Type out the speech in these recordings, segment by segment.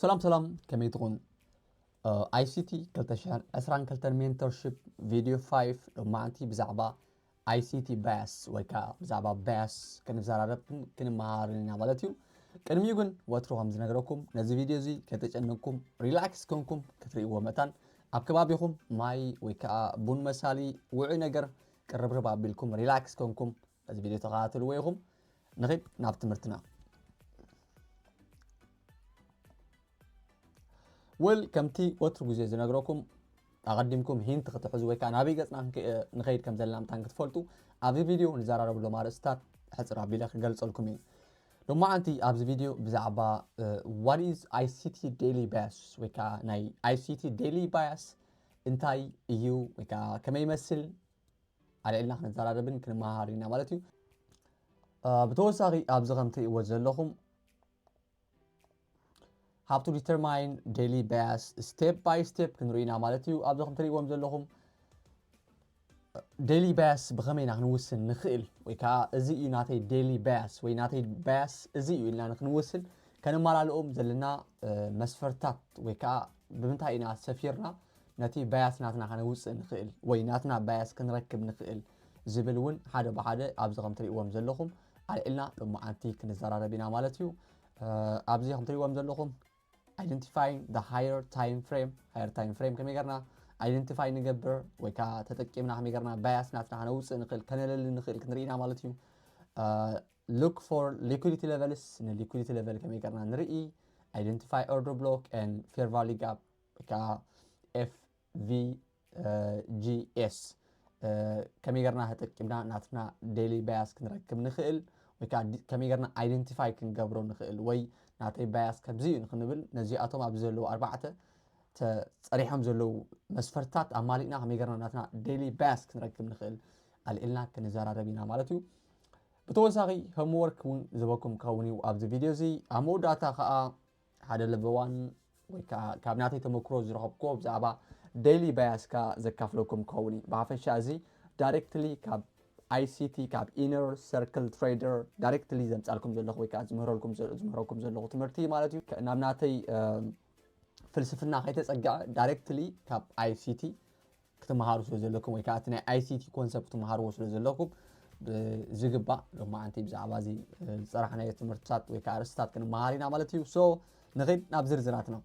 ሰላም ሰላም፣ ከመይ ትኹን? I C T ክልተ ሽሕን ዕስራን ክልተን mentorship video five ሎማዓንቲ ብዛዕባ I C T bias ወይ ከዓ ብዛዕባ bias ክንዘራረብ ክንመሃር ኢና ማለት እዩ። ቅድሚኡ ግን ወትሩ ከም ዝነግረኩም ነዚ ቪድዮ እዚ ከተጨነቅኩም relax ኮንኩም ክትርእይዎ መታን ኣብ ከባቢኹም ማይ ወይ ከዓ ቡን መሳሊ ውዑይ ነገር ቅርብርብ ኣቢልኩም relax ኮንኩም እዚ ቪድዮ ተኸታተልዎ ኢኹም። ንኺድ ናብ ትምህርትና። ወል ከምቲ ወትሩ ግዜ ዝነግረኩም ኣቐዲምኩም ሂንት ክትሕዙ ወይ ከዓ ናበይ ገፅና ክንከ- ንኸይድ ከም ዘለና ምታን ክትፈልጡ ኣብዚ ቪድዮ ንዘራረብሎም ኣርእስታት ሕፅር ኣቢለ ክገልፀልኩም እዩ። ሎማዓንቲ ኣብዚ ቪድዮ ብዛዕባ what is I C T daily bias ወይ ከዓ ናይ I C T daily bias እንታይ እዩ ወይ ከዓ ከመይ ይመስል ኣልዒልና ክንዘራረብን ክንመሃሃር ኢና ማለት እዩ። ብተወሳኺ ኣብዚ ከም ትርእይዎ ዘለኹም how to determine daily bias step by step ክንርኢ ኢና ማለት እዩ። ኣብዚ ከም ትርእይዎም ዘለኹም daily bias ብኸመይ ኢና ክንውስን ንኽእል ወይ ከዓ እዚ እዩ ናተይ daily bias ወይ ናተይ bias እዚ እዩ ኢልና ንክንውስን ከነማላልኦም ዘለና መስፈርታት ወይ ከዓ ብምንታይ ኢና ሰፊርና ነቲ bias ናትና ከነውፅእ ንኽእል ወይ ናትና bias ክንረክብ ንኽእል ዝብል እውን ሓደ ብሓደ ኣብዚ ከም ትርእይዎም ዘለኹም ኣልዒልና ሎማዓንቲ ክንዘራረብ ኢና ማለት እዩ። ኣብዚ ከም ትርእይዎም ዘለኹም identifying the higher time frame higher time frame ከመይ ገርና identify ንገብር ወይ ከዓ ተጠቂምና ከመይ ገርና bias ናትና ከነውፅእ ንኽእል ከነለሊ ንኽእል ክንርኢ ኢና ማለት እዩ። Look for liquidity levels ን liquidity level ከመይ ገርና ንርኢ identify order block and fair value gap ወይ ከዓ F V G S ከመይ ገርና ተጠቂምና ናትና daily bias ክንረክብ ንኽእል ወይ ከዓ ከመይ ገርና identify ክንገብሮ ንኽእል ወይ ናተይ bias ከምዚ እዩ ንክንብል ነዚኣቶም ኣብዚ ዘለዉ ኣርባዕተ ተፀሪሖም ዘለዉ መስፈርትታት ኣማሊእና ከመይ ገርና ናትና daily bias ክንረክብ ንኽእል ኣልዒልና ክንዘራረብ ኢና ማለት እዩ። ብተወሳኺ homework እውን ዝበኩም ክኸውን እዩ ኣብዚ ቪድዮ እዚ ኣብ መወዳእታ ከዓ ሓደ ለበዋን ወይ ከዓ ካብ ናተይ ተመክሮ ዝረኸብክዎ ብዛዕባ daily bias ካ ዘካፍለኩም ክኸውን እዩ። ብሓፈሻ እዚ directly ካብ I C T ካብ inner circle trader directly ዘምፃልኩም ዘለኹ ወይ ከዓ ዝምህረልኩም ዝምህረኩም ዘለኹ ትምህርቲ ማለት እዩ። ናብ ናተይ ፍልስፍና ከይተፀግዐ directly ካብ I C T ክትመሃሩ ስለ ዘለኩም ወይ ከዓ እቲ ናይ I C T concept ክትመሃርዎ ስለ ዘለኩም ብዝግባእ ሎማዓንቲ ብዛዕባ እዚ ዝፀራሕናዮ ትምህርትታት ወይ ከዓ ርእስታት ክንመሃር ኢና ማለት እዩ። So ንኸይድ ናብ ዝርዝራትና።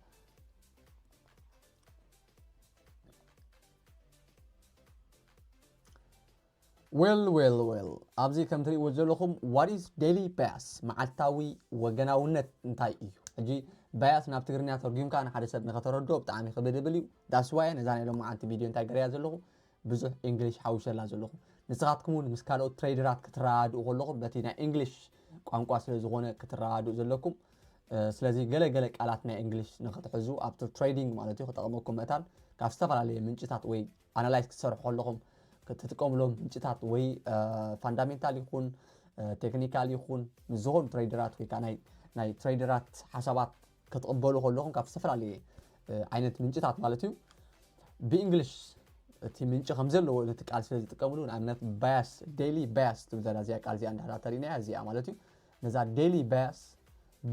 Well well well ኣብዚ ከም ትርእይዎ ዘለኹም what is daily bias መዓልታዊ ወገናውነት እንታይ እዩ? ሕጂ bias ናብ ትግርኛ ተርጉምካ ንሓደ ሰብ ንኸተረድኦ ብጣዕሚ ክብድብል እዩ። That's why ነዛ ናይ ሎማዓንቲ ቪድዮ እንታይ ገረያ ዘለኹ ብዙሕ English ሓዊሸላ ዘለኹ። ንስኻትኩም እውን ምስ ካልኦት ትሬደራት ክትረዳድኡ ከለኹም በቲ ናይ English ቋንቋ ስለ ዝኾነ ክትረዳድኡ ዘለኩም። ስለዚ ገለ ገለ ቃላት ናይ English ንክትሕዙ ኣብቲ trading ማለት እዩ ክጠቕመኩም መታን ካብ ዝተፈላለየ ምንጭታት ወይ analyze ክትሰርሑ ከለኹም ክትጥቀምሎም ምንጭታት ወይ fundamental ይኹን technical ይኹን ምስ ዝኾኑ ትሬደራት ወይ ከዓ ናይ ትሬደራት ሓሳባት ክትቕበሉ ከለኹም ካብ ዝተፈላለየ ዓይነት ምንጭታት ማለት እዩ ብእንግሊሽ እቲ ምንጪ ከም ዘለዎ ነቲ ቃል ስለ ዝጥቀምሉ ንኣብነት bias daily bias ትብል ዘላ እዚኣ ቃል እዚኣ እንድሕር ተሪእናያ እዚኣ ማለት እዩ ነዛ daily bias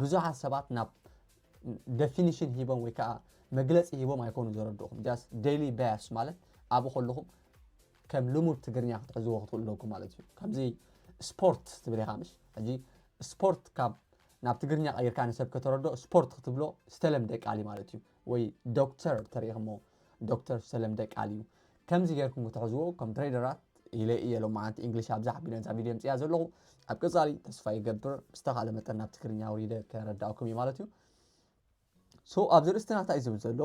ብዙሓት ሰባት ናብ definition ሂቦም ወይ ከዓ መግለፂ ሂቦም ኣይኮኑ ዘረድእኹም just daily bias ማለት ኣብኡ ከለኹም ከም ልሙድ ትግርኛ ክትሕዝዎ ክትኽእሉ ኣለኩም ማለት እዩ። ከምዚ ስፖርት ትብል ኢኻ ምሽ ሕጂ ስፖርት ካብ ናብ ትግርኛ ቀይርካ ንሰብ ከተረድኦ ስፖርት ክትብሎ ዝተለምደ ቃል እዩ ማለት እዩ። ወይ ዶክተር ተሪኢኹሞ ዶክተር ዝተለምደ ቃል እዩ። ከምዚ ጌርኩም ክትሕዝዎ ከም ትሬደራት ኢለ እየ ሎማዓንቲ እንግሊሽ ኣብዛ ሓቢለ ነዛ ቪድዮ ምፅያ ዘለኹ። ኣብ ቀፃሊ ተስፋ ይገብር ብዝተኻለ መጠን ናብ ትግርኛ ኣውሪደ ከረዳእኩም እዩ ማለት እዩ። So ኣብዚ ርእስትና እንታይ እዩ ዝብል ዘሎ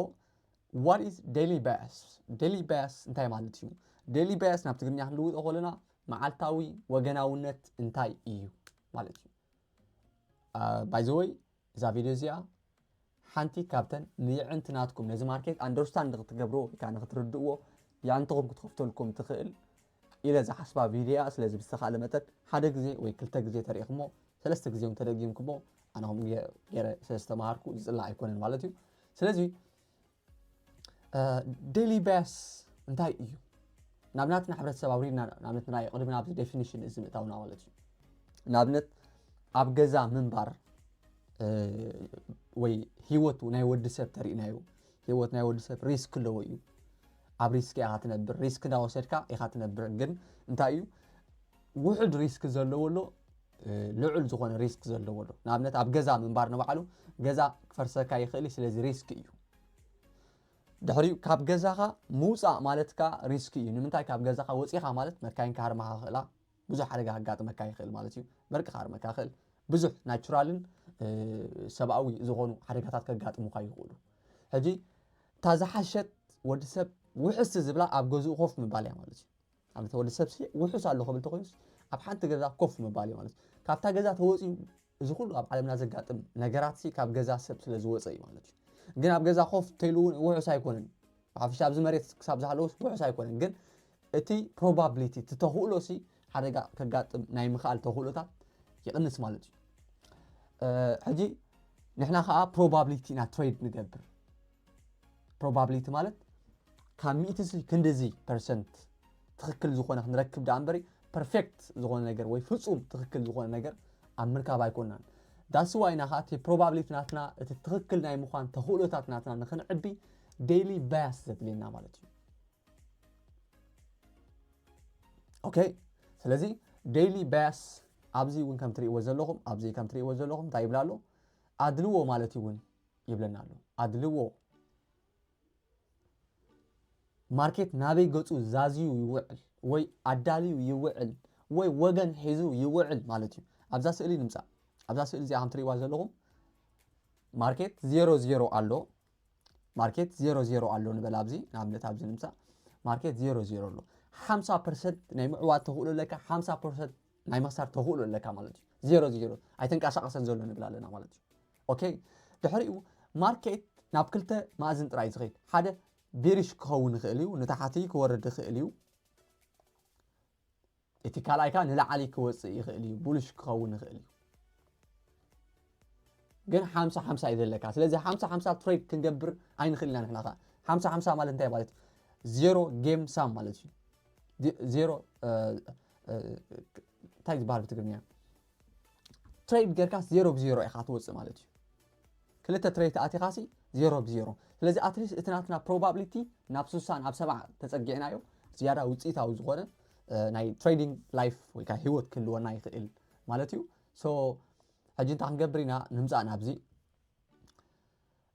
what is daily bias daily bias እንታይ ማለት እዩ? Daily bias ናብ ትግርኛ ክንልውጦ ከለና መዓልታዊ ወገናውነት እንታይ እዩ ማለት እዩ። By the way እዛ ቪድዮ እዚኣ ሓንቲ ካብተን ንየዕንቲ ናትኩም ነዚ market understand ንክትገብርዎ ወይ ከዓ ንክትርድእዎ የዕንትኹም ክትኸፍተልኩም ትኽእል ኢለ ዝሓስባ ቪድዮ እያ። ስለዚ ብዝተኻለ መጠን ሓደ ግዜ ወይ ክልተ ግዜ ተሪእኹሞ ሰለስተ ግዜ እውን ተደጊምኩሞ ኣነ ከምኡ ገይረ ስለ ዝተምሃርኩ ዝፅላእ ኣይኮነን ማለት እዩ። ስለዚ daily bias እንታይ እዩ? ናብ ናትና ሕብረተሰብ ኣውሪድና ንኣብነት ናይ ቅድሚ ናብዚ definition እዚ ምእታውና ማለት እዩ። ንኣብነት ኣብ ገዛ ምንባር ወይ ህይወቱ ናይ ወዲ ሰብ ተሪእናዮ። ህይወት ናይ ወዲ ሰብ ሪስክ ኣለዎ እዩ። ኣብ ሪስክ ኢኻ ትነብር። ሪስክ እንዳወሰድካ ኢኻ ትነብር። ግን እንታይ እዩ ውሕድ ሪስክ ዘለዎ ኣሎ፣ ልዑል ዝኾነ ሪስክ ዘለዎ ኣሎ። ንኣብነት ኣብ ገዛ ምንባር ንባዕሉ ገዛ ክፈርሰካ ይኽእል እዩ። ስለዚ ሪስክ እዩ። ድሕሪኡ ካብ ገዛኻ ምውፃእ ማለት ከኣ ሪስክ እዩ። ንምንታይ? ካብ ገዛኻ ወፂኻ ማለት መካይን ክሃርማኻ ይኽእላ፣ ብዙሕ ሓደጋ ከጋጥመካ ይኽእል ማለት እዩ። በርቂ ክሃርመካ ይኽእል። ብዙሕ ናቹራልን ሰብኣዊ ዝኾኑ ሓደጋታት ከጋጥሙካ ይኽእሉ። ሕጂ እታ ዝሓሸት ወዲ ሰብ ውሕስ ዝብላ ኣብ ገዝኡ ኮፍ ምባል እያ ማለት እዩ። ኣብነት ወዲ ሰብ ውሑስ ኣሎ ክብል ተኮይኑስ ኣብ ሓንቲ ገዛ ኮፍ ምባል እዩ ማለት እዩ። ካብታ ገዛ ተወፂኡ እዚ ኩሉ ኣብ ዓለምና ዘጋጥም ነገራት ካብ ገዛ ሰብ ስለ ዝወፀ እዩ ማለት እዩ። ግን ኣብ ገዛ ኮፍ ተይሉ እውን ውሑስ ኣይኮነን። ብሓፈሻ ኣብዚ መሬት ክሳብ ዝሃለውስ ውሑስ ኣይኮነን። ግን እቲ ፕሮባብሊቲ እቲ ተኽእሎ ሲ ሓደጋ ከጋጥም ናይ ምኽኣል ተኽእሎታት ይቕንስ ማለት እዩ። ሕጂ ንሕና ከዓ ፕሮባብሊቲ ኢና ትሬድ ንገብር። ፕሮባብሊቲ ማለት ካብ ሚእቲ ሲ ክንድዚ ፐርሰንት ትኽክል ዝኾነ ክንረክብ ደኣ እምበሪ ፐርፌክት ዝኾነ ነገር ወይ ፍጹም ትኽክል ዝኾነ ነገር ኣብ ምርካብ ኣይኮናን። ዳስዋ ኢና ከዓ እቲ ፕሮባብሊቲ ናትና እቲ ትኽክል ናይ ምዃን ተኽእሎታት ናትና ንክንዕቢ ዴይሊ ባያስ ዘድልየና ማለት እዩ። ኦኬ፣ ስለዚ ዴይሊ ባያስ ኣብዚ እውን ከም ትርእይዎ ዘለኹም ኣብዚ ከም ትርእይዎ ዘለኹም እንታይ ይብላ ኣሎ? ኣድልዎ ማለት እውን ይብለና ኣሎ። ኣድልዎ ማርኬት ናበይ ገጹ ዛዝዩ ይውዕል ወይ ኣዳልዩ ይውዕል ወይ ወገን ሒዙ ይውዕል ማለት እዩ። ኣብዛ ስእሊ ንምጻእ። ኣብዛ ስእሊ እዚኣ ከም ትርእይዋ ዘለኹም ማርኬት ዜሮ ዜሮ ኣሎ። ማርኬት ዜሮ ዜሮ ኣሎ ንበል። ኣብዚ ንኣብነት ኣብዚ ንምጻእ ማርኬት ዜሮ ዜሮ ኣሎ። ሓምሳ ፐርሰንት ናይ ምዕዋት ተኽእሎ ኣለካ፣ ሓምሳ ፐርሰንት ናይ ምኽሳር ተኽእሎ ኣለካ ማለት እዩ። ዜሮ ዜሮ ኣይተንቀሳቐሰን ዘሎ ንብል ኣለና ማለት እዩ። ኦኬ፣ ድሕሪኡ ማርኬት ናብ ክልተ ማእዝን ጥራይ ዝኸይድ፣ ሓደ ቢሪሽ ክኸውን ይኽእል እዩ፣ ንታሕቲ ክወርድ ይኽእል እዩ። እቲ ካልኣይ ከዓ ንላዕሊ ክወፅእ ይኽእል እዩ፣ ቡልሽ ክኸውን ይኽእል እዩ። ግን ሓምሳ ሓምሳ እዩ ዘለካ። ስለዚ ሓምሳ ሓምሳ ትሬድ ክንገብር ኣይንኽእል ኢና ንሕና ከዓ። ሓምሳ ሓምሳ ማለት እንታይ ማለት እዩ? ዜሮ ጌም ሳም ማለት እዩ። ዲ- ዜሮ እ፣ እ፣ እንታይ ዝበሃል ብትግርኛ? ትሬድ ጌርካ ዜሮ ብዜሮ ኢኻ ትወፅእ ማለት እዩ። ክልተ ትሬድ ኣቲኻሲ ዜሮ ብዜሮ። ስለዚ ኣትሊስት እቲ ናትና ፕሮባብሊቲ ናብ ስሳ ናብ ሰብዓ ተፀጊዕናዮ ዝያዳ ውፅኢታዊ ዝኾነ እ፣ ናይ ትሬዲንግ ላይፍ ወይ ከዓ ህይወት ክህልወና ይኽእል ማለት እዩ። ሶ ሕጂ እንታይ ክንገብር ኢና? ንምፃእ ናብዚ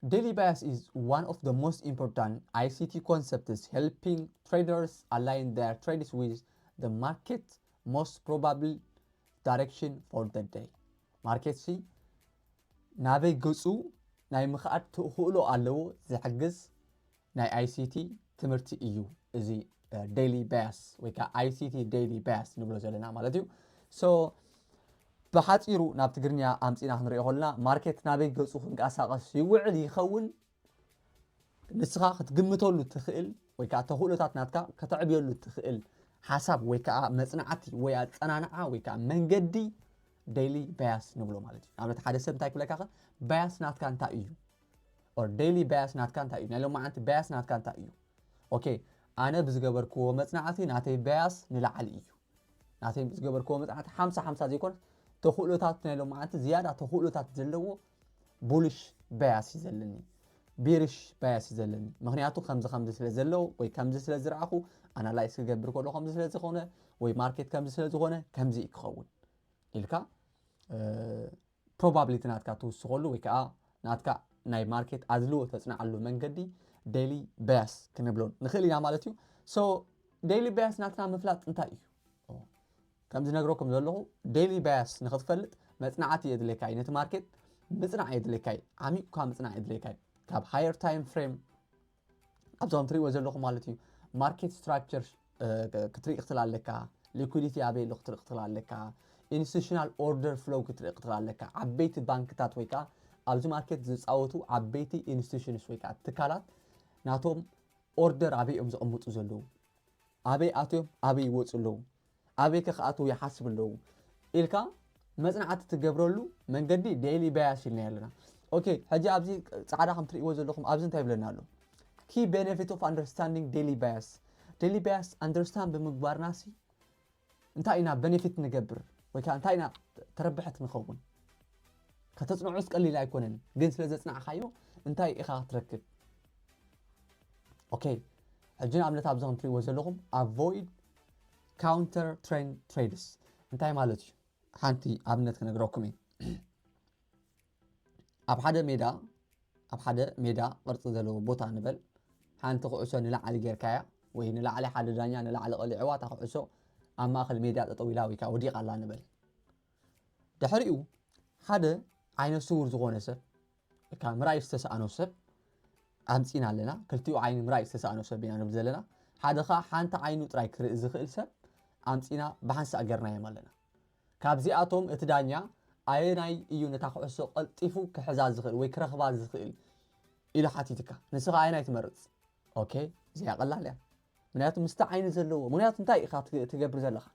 Daily bias is one of the most important I C T concepts, helping traders align their trades with the market most probable direction for the day. ማርኬት ሲ ናበይ ገጹ ናይ ምኽኣድ ተኽእሎ ኣለዎ ዝሕግዝ ናይ I C T ትምህርቲ እዩ። እዚ ዴይሊ ባያስ ወይ ከዓ I C T ዴይሊ ባያስ ንብሎ ዘለና ማለት እዩ። ሶ ብሓፂሩ ናብ ትግርኛ ኣምፂና ክንሪኦ ከለና ማርኬት ናበይ ገፁ ክንቀሳቐስ ይውዕል ይኸውን? ንስኻ ክትግምተሉ ትኽእል ወይ ከዓ ተኽእሎታት ናትካ ከተዕብየሉ ትኽእል ሓሳብ ወይ ከዓ መፅናዕቲ ወይ ኣፀናንዓ ወይ ከዓ መንገዲ ዴይሊ ባያስ ንብሎ ማለት እዩ። ንኣብነት ሓደ ሰብ እንታይ ክብለካ ኸ ባያስ ናትካ እንታይ እዩ? ኦር ዴይሊ ባያስ ናትካ እንታይ እዩ? ናይ ሎማዓንቲ ባያስ ናትካ እንታይ እዩ? ኦኬ፣ ኣነ ብዝገበርክዎ መፅናዕቲ ናተይ ባያስ ንላዕሊ እዩ። ናተይ ዝገበርክዎ መፅናዕቲ ሓምሳ ሓምሳ ዘይኮነስ ተኽእሎታት ናይ ሎማዓንቲ ዝያዳ ተኽእሎታት ዘለዎ ቡልሽ ባያስ እዩ ዘለኒ፣ ቢርሽ ባያስ እዩ ዘለኒ። ምክንያቱ ከምዚ ከምዚ ስለ ዘለዎ ወይ ከምዚ ስለ ዝረኣኹ ኣናላይስ ክገብር ከሎ ከምዚ ስለ ዝኾነ ወይ ማርኬት ከምዚ ስለ ዝኾነ ከምዚ እዩ ክኸውን ኢልካ ፕሮባብሊቲ ናትካ ትውስኸሉ ወይ ከዓ ናትካ ናይ ማርኬት ኣድልዎ ተፅንዓሉ መንገዲ ዴይሊ ባያስ ክንብሎ ንኽእል ኢና ማለት እዩ። ሶ ዴይሊ ባያስ ናትና ምፍላጥ እንታይ እዩ? ከም ዝነግረኩም ዘለኹ ዴይሊ ባያስ ንኽትፈልጥ መፅናዕቲ የድልየካ እዩ። ነቲ ማርኬት ምፅናዕ የድልየካ እዩ። ዓሚቑካ ምፅናዕ የድልየካ እዩ። ካብ ሃየር ታይም ፍሬም ኣብዞም ትሪእዎ ዘለኹም ማለት እዩ ማርኬት ስትራክቸር ክትርኢ ክትል ኣለካ። ሊኩዲቲ ኣበይ ኣሎ ክትርኢ ክትል ኣለካ። ኢንስቲቱሽናል ኦርደር ፍሎው ክትርኢ ክትል ኣለካ። ዓበይቲ ባንክታት ወይ ከዓ ኣብዚ ማርኬት ዝፃወቱ ዓበይቲ ኢንስቲቱሽንስ ወይ ከዓ ትካላት ናቶም ኦርደር ኣበይ እዮም ዘቐምጡ ዘለዉ፣ ኣበይ ኣትዮም ኣበይ ይወፁ ኣለዉ፣ ኣበይ ከ ክኣትዉ ይሓስቡ ኣለዉ ኢልካ መፅናዕቲ ትገብረሉ መንገዲ ዴይሊ ባያስ ኢልና ኣለና። ኦኬ፣ ሕጂ ኣብዚ ፃዕዳ ከም ትርእይዎ ዘለኹም ኣብዚ እንታይ ይብለና ኣሎ? Key benefit of understanding daily bias። ዴይሊ ባያስ ኣንደርስታንድ ብምግባርና ሲ እንታይ ኢና ቤኔፊት ንገብር ወይ ከዓ እንታይ ኢና ተረብሐት ንኸውን? ከተጽንዖስ ቀሊል ኣይኮነን፣ ግን ስለ ዘጽናዕካዮ እንታይ ኢኻ ክትረክብ? ኦኬ፣ ሕጂ ንኣብነት ኣብዚ ከም ትሪእዎ ዘለኹም avoid counter trend trades እንታይ ማለት እዩ? ሓንቲ ኣብነት ክነግረኩም እየ። ኣብ ሓደ ሜዳ ኣብ ሓደ ሜዳ ቅርጺ ዘለዎ ቦታ ንበል ሓንቲ ኩዕሶ ንላዕሊ ጌርካያ ወይ ንላዕሊ ሓደ ዳኛ ንላዕሊ ቀሊዕዋ እታ ኩዕሶ ኣብ ማእከል ሜዳ ጠጠው ኢላ ወይ ከዓ ወዲቓ ኣላ ንበል። ድሕሪኡ ሓደ ዓይነ ስውር ዝኾነ ሰብ ወይ ከዓ ምርኣይ ዝተሰኣኖ ሰብ ኣምፂና ኣለና። ክልቲኡ ዓይኒ ምርኣይ ዝተሰኣኖ ሰብ ኢና ንብል ዘለና። ሓደ ከዓ ሓንቲ ዓይኑ ጥራይ ክርኢ ዝኽእል ሰብ ኣምፂና ብሓንሳእ ገርናዮም ኣለና። ካብዚኣቶም እቲ ዳኛ ኣየናይ እዩ ነታ ኩዕሶ ቀልጢፉ ክሕዛ ዝኽእል ወይ ክረኽባ ዝኽእል ኢሉ ሓቲትካ፣ ንስኻ ኣየናይ ትመርጽ? ኦኬ፣ እዚኣ ቀላል እያ። ምክንያቱ ምስቲ ዓይኒ ዘለዎ፣ ምክንያቱ እንታይ ኢኻ ትግ- ትገብር ዘለኻ?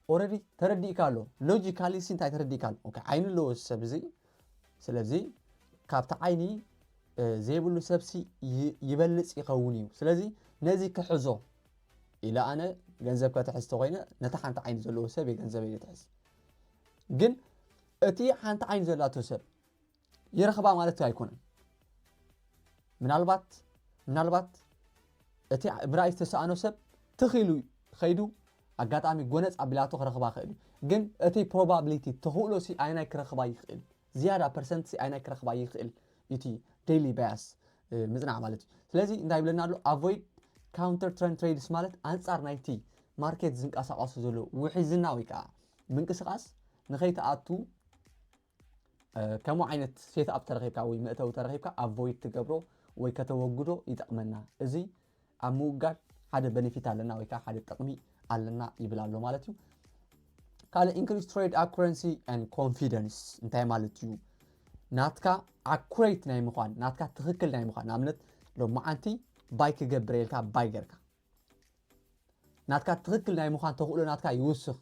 ኦረዲ ተረዲእካ ኣሎ። ሎጂካሊ ሲ እንታይ ተረዲእካ ኣሎ? ኦኬ፣ ዓይኒ ኣለዎ እዚ ሰብ እዚ። ስለዚ ካብቲ ዓይኒ እ፣ ዘይብሉ ሰብሲ ይ- ይበልጽ ይኸውን እዩ። ስለዚ ነዚ ክሕዞ ኢለ ኣነ ገንዘብ ከተሕዝ ተኮይነ ነቲ ሓንቲ ዓይኒ ዘለዎ ሰብ የገንዘበ ይትሕዝ። ግን እቲ ሓንቲ ዓይኒ ዘላቶ ሰብ ይረኽባ ማለት ኣይኮነን። ምናልባት ምናልባት እቲ ምርኣይ ዝተሰኣኖ ሰብ ትኺሉ ከይዱ ኣጋጣሚ ጎነፅ ኣቢላቶ ክረኽባ ክእል እዩ። ግን እቲ ፕሮባብሊቲ ተኽእሎ ሲ ኣየናይ ክረኽባ ይኽእል ዝያዳ ፐርሰንት ሲ ኣየናይ ክረኽባ ይኽእል እቲ ዴይሊ ባያስ ምፅናዕ ማለት እዩ። ስለዚ እንታይ ይብለና ኣሎ? avoid counter trend trades ማለት ኣንፃር ናይቲ ማርኬት ዝንቀሳቀሱ ዘሎ ውሕዝና ወይ ከዓ ምንቅስቃስ ንኸይትኣቱ ከምኡ ዓይነት ሴት ኣፕ ተረኺብካ ወይ መእተዊ ተረኺብካ ኣቮይድ ትገብሮ ወይ ከተወግዶ ይጠቕመና። እዚ ኣብ ምውጋድ ሓደ በኒፊት ኣለና ወይ ከዓ ሓደ ጥቕሚ ኣለና ይብል ኣሎ ማለት እዩ። ካልእ increase trade accuracy and confidence እንታይ ማለት እዩ? ናትካ ኣኩሬት ናይ ምዃን ናትካ ትኽክል ናይ ምዃን ንኣብነት ሎማዓንቲ ባይ ክገብር ኢልካ ባይ ገርካ ናትካ ትኽክል ናይ ምዃን ተኽእሎ ናትካ ይውስኽ።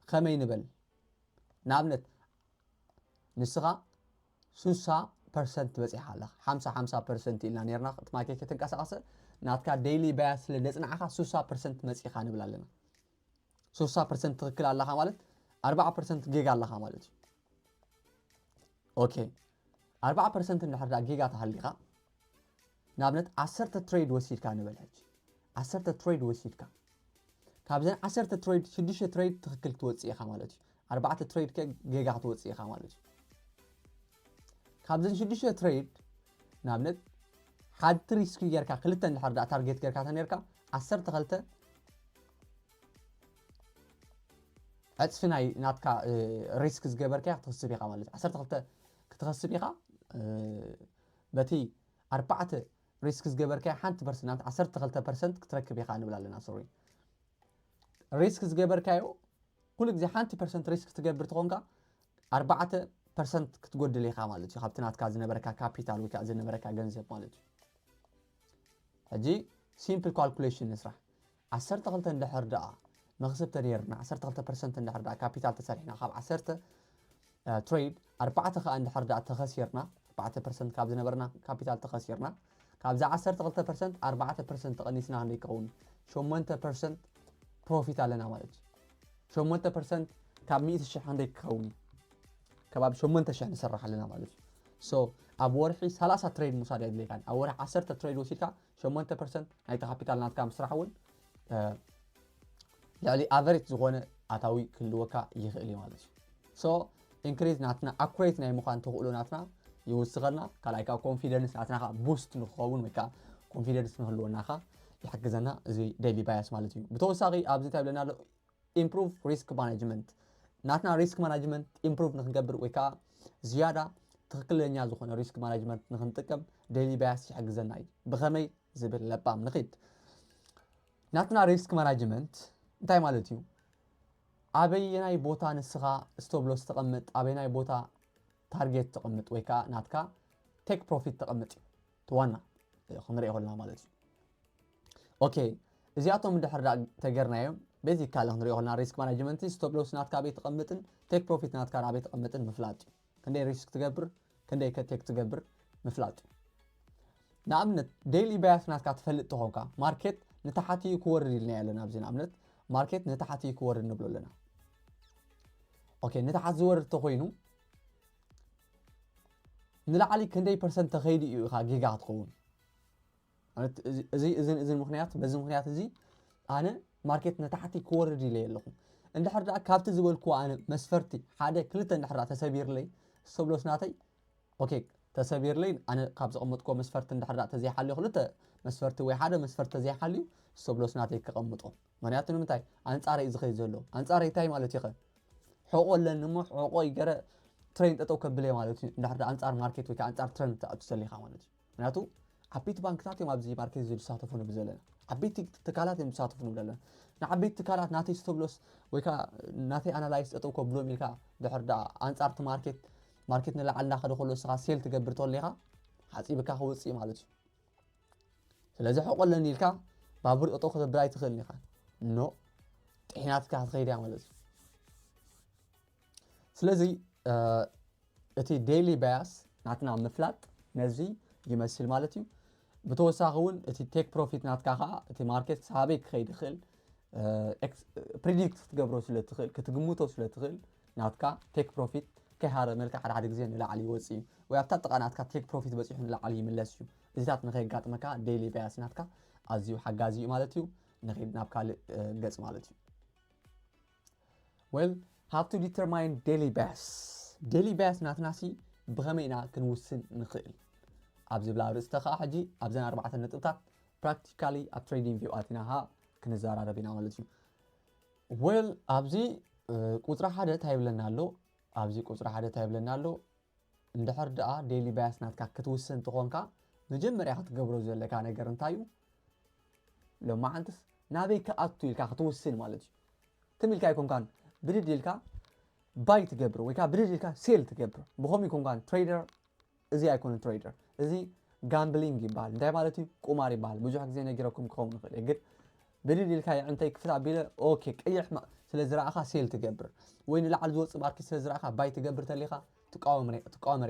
ከመይ ንበል ንኣብነት ንስኻ ሱሳ ፐርሰንት በፂሓ ኣለኻ ሓምሳ ሓምሳ ፐርሰንት ኢልና ነርና እቲ ማርኬት ከተንቀሳቐሰ ናትካ ዴይሊ ባያስ ስለ ደፅናዕኻ ሱሳ ፐርሰንት መፂኻ ንብል ኣለና። ሱሳ ፐርሰንት ትኽክል ኣለኻ ማለት ኣርባዓ ፐርሰንት ጌጋ ኣለኻ ማለት እዩ። ኦኬ ኣርባዓ ፐርሰንት እንድሕር ዳ ጌጋ ተሃሊኻ ንኣብነት ዓሰርተ ትሬድ ወሲድካ ንበል ሕጂ ዓሰርተ ትሬድ ወሲድካ ካብዘን ዓሰርተ ትሬድ ሽዱሽተ ትሬድ ትኽክል ክትወፅእ ኢኻ ማለት እዩ። ኣርባዕተ ትሬድ ከ ጌጋ ክትወፅእ ኢኻ ማለት እዩ። ካብዘን ሽዱሽተ ትሬድ ንኣብነት ሓንቲ ሪስክ ጌርካ ክልተ እንድሕር ዳ ታርጌት ጌርካ ተነርካ ዓሰርተ ክልተ ዕፅፊ ናይ ናትካ ሪስክ ዝገበርካያ ክትኽስብ ኢኻ ማለት እዩ። ዓሰርተ ክልተ ክትኸስብ ኢኻ በቲ ኣርባዕተ ሪስክ ዝገበርካያ ሓንቲ ፐርሰንት ዓሰርተ ክልተ ፐርሰንት ክትረክብ ኢኻ ንብል ኣለና። ሶሪ ሪስክ ዝገበርካዮ ኩሉ ግዜ ሓንቲ ፐርሰንት ሪስክ ትገብር ተኾንካ ኣርባዕተ ፐርሰንት ክትጎድል ኢኻ ማለት እዩ ካብቲ ናትካ ዝነበረካ ካፒታል ወይ ከዓ ዝነበረካ ገንዘብ ማለት እዩ። ሕጂ ሲምፕል ካልኩሌሽን ንስራሕ ዓሰርተ ክልተ እንድሕር ደኣ መኽስብ ተነይርና ዓሰርተ ክልተ ፐርሰንት እንድሕር ደኣ ካፒታል ተሰሪሕና ካብ ዓሰርተ ትሬድ ኣርባዕተ ከዓ እንድሕር ደኣ ተኸሲርና ኣርባዕተ ፐርሰንት ካብ ዝነበርና ካፒታል ተኸሲርና ካብዛ ዓሰርተ ክልተ ፐርሰንት ኣርባዕተ ፐርሰንት ተቐኒስና ክንደይ ክኸውን ሸሞንተ ፐርሰንት ፕሮፊት ኣለና ማለት እዩ። ሸሞንተ ፐርሰንት ካብ ሚእቲ ሽሕ ክንደይ ክኸውን ከባቢ ሸሞንተ ሽሕ ንሰርሕ ኣለና ማለት እዩ። ሶ ኣብ ወርሒ ሰላሳ ትሬድ ምውሳድ የድልየካ ኣብ ወርሒ ዓሰርተ ትሬድ ወሲድካ ሸሞንተ ፐርሰንት ናይቲ ካፒታል ናትካ ምስራሕ እውን ልዕሊ ኣቨሬጅ ዝኾነ ኣታዊ ክህልወካ ይኽእል እዩ ማለት እዩ። ሶ ኢንክሪዝ ናትና ኣኩሬት ናይ ምዃን ተኽእሎ ናትና ይውስኸልና ካልኣይ ከዓ ኮንፊደንስ ናትና ከዓ ቡስት ንክኸውን ወይ ከዓ ኮንፊደንስ ንክህልወና ከዓ ይሕግዘና እዚ ዴይሊ ባያስ ማለት እዩ። ብተወሳኺ ኣብዚ እንታይ ብለና ኣሎ ኢምፕሩቭ ሪስክ ማናጅመንት ናትና ሪስክ ማናጅመንት ኢምፕሩቭ ንክንገብር ወይ ከዓ ዝያዳ ትኽክለኛ ዝኾነ ሪስክ ማናጅመንት ንክንጥቀም ዴይሊ ባያስ ይሕግዘና እዩ። ብኸመይ ዝብል ለባም ንኺድ ናትና ሪስክ ማናጅመንት እንታይ ማለት እዩ? ኣበየናይ ቦታ ንስኻ ስቶፕ ሎስ ተቐምጥ ኣበየናይ ቦታ ታርጌት ተቐምጥ ወይ ከዓ ናትካ ቴክ ፕሮፊት ተቐምጥ እዩ። እቲ ዋና ክንሪኦ ከለና ማለት እዩ። ኦኬ እዚኣቶም እንድሕር ዳ ተገርናዮም ቤዚካሊ ክንሪኦ ከለና ሪስክ ማናጅመንት ስቶፕ ሎስ ናትካ ኣበይ ተቐምጥን ቴክ ፕሮፊት ናትካ ኣበይ ተቐምጥን ምፍላጥ እዩ። ክንደይ ሪስክ ትገብር ክንደይ ከ ቴክ ትገብር ምፍላጥ እዩ። ንኣብነት ዴይሊ ባያስ ናትካ ትፈልጥ ተኾንካ ማርኬት ንታሓት እዩ ክወርድ ኢልና ኣለና ኣብዚ ንኣብነት ማርኬት ንታሓት እዩ ክወርድ ንብሎ ኣለና። ኦኬ ንታሓት ዝወርድ ተኾይኑ ንላዕሊ ክንደይ ፐርሰንት ተኸይዱ እዩ ኢኻ ጌጋ ክትኸውን። ማለት እዚ እዚ እዚ ምክንያት በዚ ምክንያት እዚ ኣነ ማርኬት ንታሕቲ ክወርድ ኢለ ኣለኹ። እንድሕር ደኣ ካብቲ ዝበልኩዎ ኣነ መስፈርቲ ሓደ ክልተ እንድሕር ደኣ ተሰቢርለይ፣ ስቶፕ ሎስ ናተይ ኦኬ ተሰቢርለይ፣ ኣነ ካብ ዘቐመጥኩዎ መስፈርቲ እንድሕር ደኣ ተዘይሓልዮ፣ ክልተ መስፈርቲ ወይ ሓደ መስፈርቲ ተዘይሓልዩ፣ ስቶፕ ሎስ ናተይ ከቐምጦ። ምክንያቱ ንምንታይ? ኣንጻረይ እዩ ዝኸይድ ዘሎ። ኣንጻረይ እንታይ ማለት እዩ ኸ? ሕቖ ኣለኒ እሞ ሕቖ ይገረ ትሬንድ ጠጠው ከብለ ማለት እዩ። እንድሕር ደኣ ኣንጻር ማርኬት ወይ ከዓ ኣንጻር ትረንድ ትኣቱ ዘሊኻ ማለት እዩ። ምክንያቱ ዓበይቲ ባንክታት እዮም ኣብዚ ማርኬት እዚ ዝሳተፉ ንብል ዘለና። ዓበይቲ ትካላት እዮም ዝሳተፉ ንብል ዘለና። ንዓበይቲ ትካላት ናተይ ስቶፕ ሎስ ወይ ከዓ ናተይ ኣናላይስ ጠጠው ከብሎም ኢልካ፣ ድሕር ደኣ ኣንጻርቲ ማርኬት፣ ማርኬት ንላዕሊ እናኸደ ከሎ ንስኻ ሴል ትገብር ተሎ ኢኻ፣ ሓጺብካ ክወጽእ እዩ ማለት እዩ። ስለዚ ሕቖ ኣለኒ ኢልካ ባቡር ጠጠው ከተብል ኣይትኽእልን ኢኻ። ኖ፣ ጥሒናትካ ክትኸይድ እያ ማለት እዩ። ስለዚ እቲ ዴይሊ ባያስ ናትና ምፍላጥ ነዚ ይመስል ማለት እዩ። ብተወሳኺ እውን እቲ ቴክ ፕሮፊት ናትካ ከዓ እቲ ማርኬት ሳበይ ክኸይድ ይኽእል ፕሪዲክት ክትገብሮ ስለ ትኽእል፣ ክትግምቶ ስለ ትኽእል፣ ናትካ ቴክ ፕሮፊት ከይሃረመልካ ሓደ ሓደ ግዜ ንላዕሊ ይወፅእ እዩ፣ ወይ ኣብታ ጥቓ ናትካ ቴክ ፕሮፊት በፂሑ ንላዕሊ ይምለስ እዩ። እዚታት ንኸየጋጥመካ ዴይሊ ባያስ ናትካ ኣዝዩ ሓጋዚ እዩ ማለት እዩ። ንኸይድ ናብ ካልእ ገፅ ማለት እዩ። Well, how to determine daily bias? ዴይሊ ባያስ ናትናሲ ብኸመይ ኢና ክንውስን ንኽእል ኣብ ዝብላ ርእስተ ከዓ ሕጂ ኣብዘን ኣርባዕተ ነጥብታት ፕራክቲካሊ ኣብ ትሬዲንግ ቪው ኣቲና ከዓ ክንዘራረብ ኢና ማለት እዩ። Well, ኣብዚ ቁፅሪ ሓደ እንታይ ይብለና ኣሎ? ኣብዚ ቁፅሪ ሓደ እንታይ ይብለና ኣሎ? እንድሕር ደኣ ዴይሊ ባያስ ናትካ ክትውስን እንተኾንካ፣ መጀመርያ ክትገብሮ ዘለካ ነገር እንታይ እዩ? ሎማዓንትስ ናበይ ክኣቱ ኢልካ ክትውስን ማለት እዩ። ትም ኢልካ ኣይኮንካን ብድድ ኢልካ ባይ ትገብር ወይ ከዓ ብድድ ኢልካ ሴል ትገብር። ብኸምኡ ኣይኮንካን ትሬደር፣ እዚ ኣይኮነን ትሬደር፣ እዚ ጋምብሊንግ ይበሃል። እንታይ ማለት እዩ? ቁማር ይበሃል። ብዙሕ ግዜ ነጊረኩም ክኸውን ይኽእል እየ፣ ግን ብድድ ኢልካ የዕንተይ ክፍት ኣቢለ ኦኬ ቀይሕ ስለ ዝረኣኻ ሴል ትገብር ወይ ንላዕሊ ዝወፅእ ማርኬት ስለ ዝረኣኻ ባይ ትገብር ተሊኻ ትቃወመር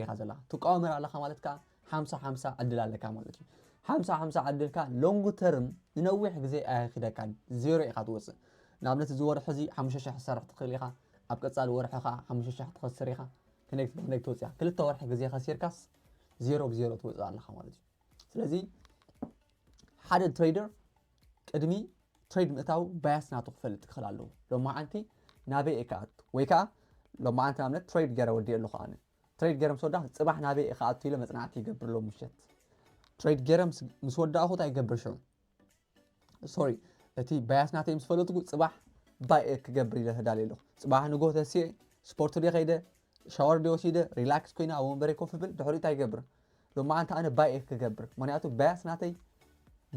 ኢኻ ዘለኻ። ትቃወመር ኣለኻ ማለት ከዓ ሓምሳ ሓምሳ ዕድል ኣለካ ማለት እዩ። ሓምሳ ሓምሳ ዕድልካ ሎንግ ተርም ንነዊሕ ግዜ ኣየኺደካን፣ ዜሮ ኢኻ ትወፅእ። ንኣብነት እዚ ወርሒ እዚ ሓሙሽተ ሽሕ ትሰርሕ ትኽእል ኢኻ፣ ኣብ ቀፃሊ ወርሒ ከዓ ሓሙሽተ ሽሕ ትኸስር ኢኻ። ክንደይ ክትብል ክንደይ ክትወፅእ እያ። ክልተ ወርሒ ግዜ ከሲርካስ ዜሮ ብዜሮ ትወፅእ ኣለኻ ማለት እዩ። ስለዚ ሓደ ትሬደር ቅድሚ ትሬድ ምእታው ባያስ ናቱ ክፈልጥ ክኽእል ኣለዎ። ሎማዓንቲ ናበይ እየ ክኣቱ ወይ ከዓ ሎማዓንቲ ንኣብነት ትሬድ ገይረ ወዲእ ኣለኹ ኣነ። ትሬድ ገይረ ምስ ወዳእኩ ፅባሕ ናበይ እየ ክኣቱ ኢለ መፅናዕቲ ይገብር ኣሎ ምሸት። ትሬድ ገይረ ምስ ወዳእኹ እንታይ ይገብር ሽዑ? ሶሪ፣ እቲ ባያስ ናተይ ምስ ፈለጥኩ ፅባሕ ባይ እየ ክገብር ኢለ ተዳልየ ኣለኹ። ፅባሕ ንጎ ተሲኤ ስፖርት ድየ ከይደ ሻወር ድየ ወሲደ ሪላክስ ኮይነ ኣብ ወንበረይ ኮፍ ብል ድሕሪኡ እንታይ ይገብር? ሎማዓንቲ ኣነ ባይ እየ ክገብር፣ ምክንያቱ ባያስ ናተይ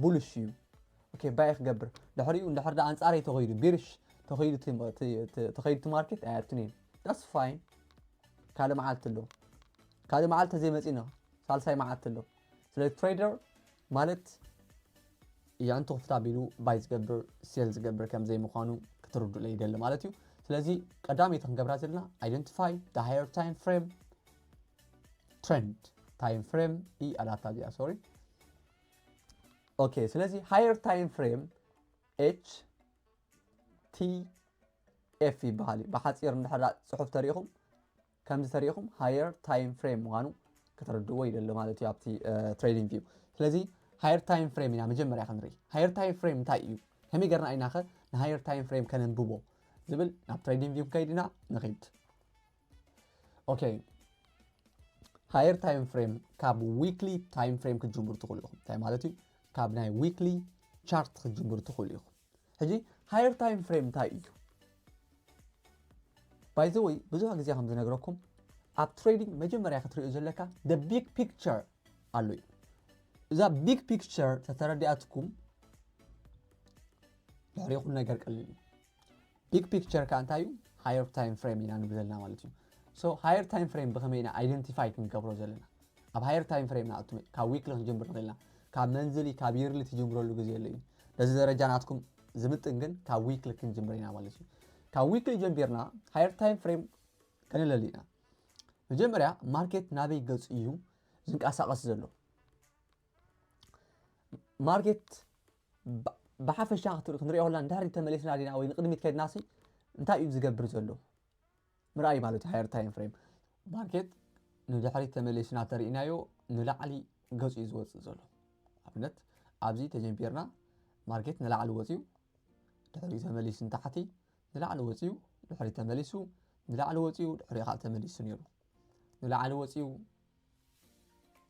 ቡልሽ እዩ። ኦኬ ባይ እየ ክገብር። ድሕሪኡ እንድሕር ደኣ ኣንጻረይ ተኸይዱ ቢርሽ ተኸይዱ ተኸይዱ ማርኬት ኣይኣቱን እየ። ዳስ ፋይን። ካልእ መዓልቲ ኣሎ። ካልእ መዓልቲ ተዘይመፂና ሳልሳይ መዓልቲ ኣሎ። ስለዚ ትሬደር ማለት እያንቱ ክፍት ኣቢሉ ባይ ዝገብር ሴል ዝገብር ከም ዘይምዃኑ ክትርድኡለይ ይደሊ ማለት እዩ። ስለዚ ቀዳመይቲ ክንገብራ ዘለና identify the higher time frame trend። ታይም ፍሬም ኢ ኣላታ እዚኣ ሶሪ። ኦኬ ስለዚ higher time frame H T F ይበሃል እዩ። ብሓፂር እንድሕር ፅሑፍ ተሪኢኹም ከምዚ ተሪኢኹም higher time frame ምዃኑ ክትርድእዎ ይደሊ ማለት እዩ ኣብቲ ትሬዲንግ ቪው። ስለዚ higher time frame ኢና መጀመርያ ክንርኢ። higher time frame እንታይ እዩ? ከመይ ገርና ኢናኸ ን higher time frame ከነንብቦ ዝብል ናብ ትሬዲንግ ቪው ከይድና ንኺድ። ኦኬ higher time frame ካብ weekly time frame ክትጅምሩ ትኽእሉ ኢኹም። እንታይ ማለት እዩ? ካብ ናይ weekly chart ክትጅምሩ ትኽእሉ ኢኹም። ሕጂ higher time frame እንታይ እዩ? By the way ብዙሕ ግዜ ከም ዝነግረኩም ኣብ ትሬዲንግ መጀመርያ ክትሪኦ ዘለካ the big picture ኣሎ እዩ። እዛ big picture ተተረዲኣትኩም ድሕሪ ኩሉ ነገር ቀሊል እዩ። big picture ከኣ እንታይ እዩ? higher time frame ኢና ንብል ዘለና ማለት እዩ። So higher time frame ብኸመይ ኢና identify ክንገብሮ ዘለና? ኣብ higher time frame ንኣቱ ካብ weekly ክንጅምር ንኽእል ኢና። ካብ መንዝሊ ካብ yearly ትጅምረሉ ግዜ ኣሎ እዩ። ነዚ ደረጃ ናትኩም ዝምጥን ግን ካብ weekly ክንጅምር ኢና ማለት እዩ። ካብ weekly ጀምቢርና higher time frame ከነለሊ ኢና። መጀመርያ ማርኬት ናበይ ገፁ እዩ ዝንቀሳቐስ ዘሎ? ማርኬት ብሓፈሻ ክንሪኦ ከለና ንድሕሪት ተመሊስና ዲና ወይ ንቕድሚት ከድናሲ እንታይ እዩ ዝገብር ዘሎ ምርኣይ ማለት እዩ። higher time frame ማርኬት ንድሕሪት ተመሊስና ተርእናዮ ንላዕሊ ገጹ እዩ ዝወጽእ ዘሎ። ኣብነት ኣብዚ ተጀምቢርና ማርኬት ንላዕሊ ወጽዩ ድሕሪኡ ተመሊሱ ንታሕቲ፣ ንላዕሊ ወጽዩ ድሕሪት ተመሊሱ፣ ንላዕሊ ወጽዩ ድሕሪኡ ከዓ ተመሊሱ ነይሩ። ንላዕሊ ወጽዩ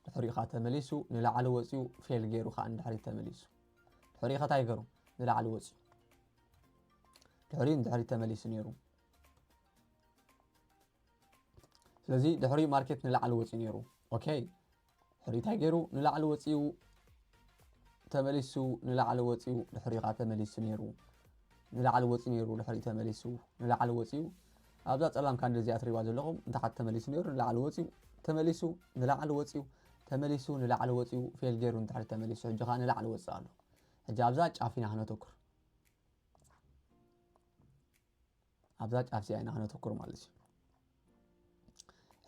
ድሕሪኡ ከዓ ተመሊሱ፣ ንላዕሊ ወጽዩ ፌል ገይሩ ከዓ ንድሕሪት ተመሊሱ። ድሕሪኡ ከ እንታይ ገሩ? ንላዕሊ ወጽዩ ድሕሪኡ ንድሕሪት ተመሊሱ ነይሩ። ስለዚ ድሕሪ ማርኬት ንላዕሊ ወፂኡ ነይሩ። ኦኬ፣ ድሕሪ እንታይ ገይሩ? ንላዕሊ ወፂኡ ተመሊሱ፣ ንላዕሊ ወፂኡ ድሕሪኻ ተመሊሱ ነይሩ። ንላዕሊ ወፂኡ ነይሩ፣ ድሕሪ ተመሊሱ፣ ንላዕሊ ወፂኡ። ኣብዛ ፀላም ካንድል እዚኣ ትሪእዋ ዘለኹም ንታሕቲ ተመሊሱ ነይሩ፣ ንላዕሊ ወፂኡ፣ ተመሊሱ፣ ንላዕሊ ወፂኡ፣ ተመሊሱ፣ ንላዕሊ ወፂኡ፣ ፌል ገይሩ ንታሕቲ ተመሊሱ፣ ሕጂ ኸዓ ንላዕሊ ወፅእ ኣሎ። ሕጂ ኣብዛ ጫፍ ኢና ክነተኩር። ኣብዛ ጫፍ እዚኣ ኢና ክነተኩር ማለት እዩ።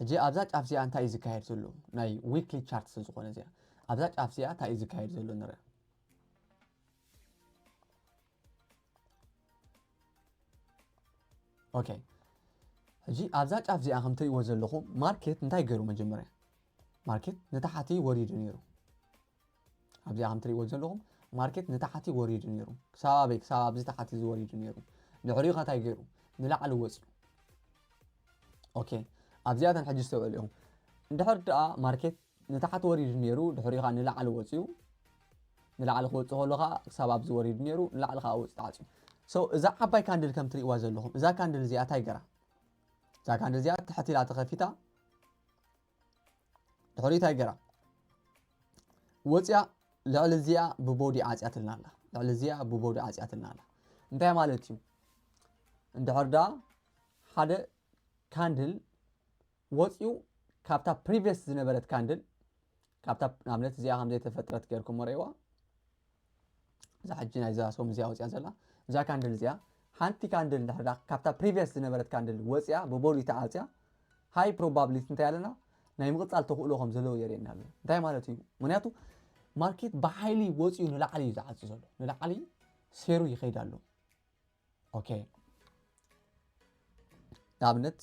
ሕጂ ኣብዛ ጫፍ እዚኣ እንታይ እዩ ዝካየድ ዘሎ? ናይ ዊክሊ ቻርት ስለ ዝኾነ እዚኣ ኣብዛ ጫፍ እዚኣ እንታይ እዩ ዝካየድ ዘሎ ንርአ። ኦኬ፣ ሕጂ ኣብዛ ጫፍ እዚኣ ከም ትሪእዎ ዘለኹም ማርኬት እንታይ ገይሩ? መጀመርያ ማርኬት ንታሕቲ ወሪዱ ነይሩ። ኣብዚኣ ከም ትሪእዎ ዘለኹም ማርኬት ንታሕቲ ወሪዱ ነይሩ። ክሳብ ኣበይ? ክሳብ ኣብዚ ታሕቲ እዚ ወሪዱ ነይሩ። ድሕሪኡ ከ እንታይ ገይሩ? ንላዕሊ ወፂኡ። ኦኬ፣ ኣብዚኣተን ሕጂ ዝተውዕሉ እዮም። እንድሕር ደኣ ማርኬት ንታሕቲ ወሪዱ ነይሩ፣ ድሕሪኡ ከዓ ንላዕሊ ወፂኡ፣ ንላዕሊ ክወፅእ ከሎ ከዓ ክሳብ ኣብዚ ወሪዱ ነይሩ፣ ንላዕሊ ከዓ ወፂኡ ተዓፅዩ። So እዛ ዓባይ ካንድል ከም ትሪእዋ ዘለኹም፣ እዛ ካንድል እዚኣ እንታይ ገራ? እዛ ካንድል እዚኣ ትሕት ኢላ ተኸፊታ፣ ድሕሪኡ እንታይ ገራ? ወፂኣ ልዕሊ እዚኣ ብቦዲ ዓፅያትልና ኣላ። ልዕሊ እዚኣ ብቦዲ ዓፅያትልና ኣላ። እንታይ ማለት እዩ? እንድሕር ደኣ ሓደ ካንድል ወፂኡ ካብታ ፕሪቪየስ ዝነበረት ካንድል፣ ካብታ ንኣብነት እዚኣ ከም ዘይተፈጥረት ገይርኩም ርኢዋ። እዛ ሕጂ ናይዛ ሶም እዚኣ ወፂኣ ዘላ እዛ ካንድል እዚኣ፣ ሓንቲ ካንድል እንድሕር ደኣ ካብታ ፕሪቪየስ ዝነበረት ካንድል ወፂኣ ብቦዲ ተዓፅያ፣ ሃይ ፕሮባብሊቲ እንታይ ኣለና? ናይ ምቕፃል ተኽእሎ ከም ዘለዎ የርእየና ኣሎ። እንታይ ማለት እዩ? ምክንያቱ ማርኬት ብሓይሊ ወፂኡ ንላዕሊ እዩ ዝዓፂ ዘሎ። ንላዕሊ ሴሩ ይኸይድ ኣሎ። ኦኬ፣ ንኣብነት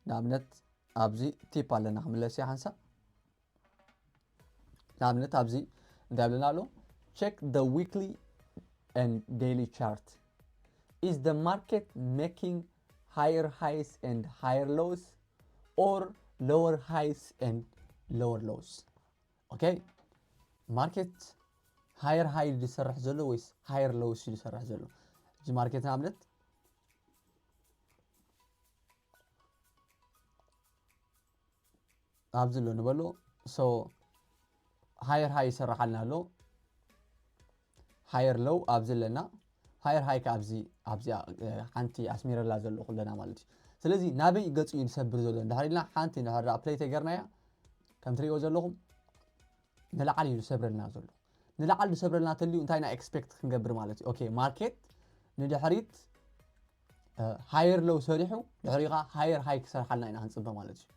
ንኣብነት ኣብዚ ቲፕ ኣለና፣ ክምለስ እየ ሓንሳብ። ንኣብነት ኣብዚ እንታይ ኣለና ኣሎ? Check the weekly and daily chart. Is the market making higher highs and higher lows or lower highs and lower lows? ኦኬ፣ ማርኬት ሃየር ሃይ ዝሰርሕ ዘሎ ወይስ ሃየር ሎውስ ዝሰርሕ ዘሎ? እዚ ማርኬት ንኣብነት ኣብዚ ኣሎ ንበሎ። So ሃየር ሃይ ይሰርሓልና ኣሎ፣ ሃየር ሎው ኣብዚ ኣለና። ሃየር ሃይ ከ ኣብዚ ኣብዚኣ ሓንቲ ኣስሚረላ ዘለኹ ኣለና ማለት እዩ። ስለዚ ናበይ ገጹ እዩ ዝሰብር ዘሎ እንድሕር ኢልና ሓንቲ እንድሕር ደኣ ፕሌይ ተገርናያ ከም ትሪእዎ ዘለኹም ንላዕሊ እዩ ዝሰብረልና ዘሎ። ንላዕሊ ዝሰብረልና ተልዩ እንታይ ኢና ኤክስፔክት ክንገብር ማለት እዩ? ኦኬ፣ ማርኬት ንድሕሪት ሃየር ሎው ሰሪሑ ድሕሪኡ ከዓ ሃየር ሃይ ክሰርሓልና ኢና ክንፅበ ማለት እዩ።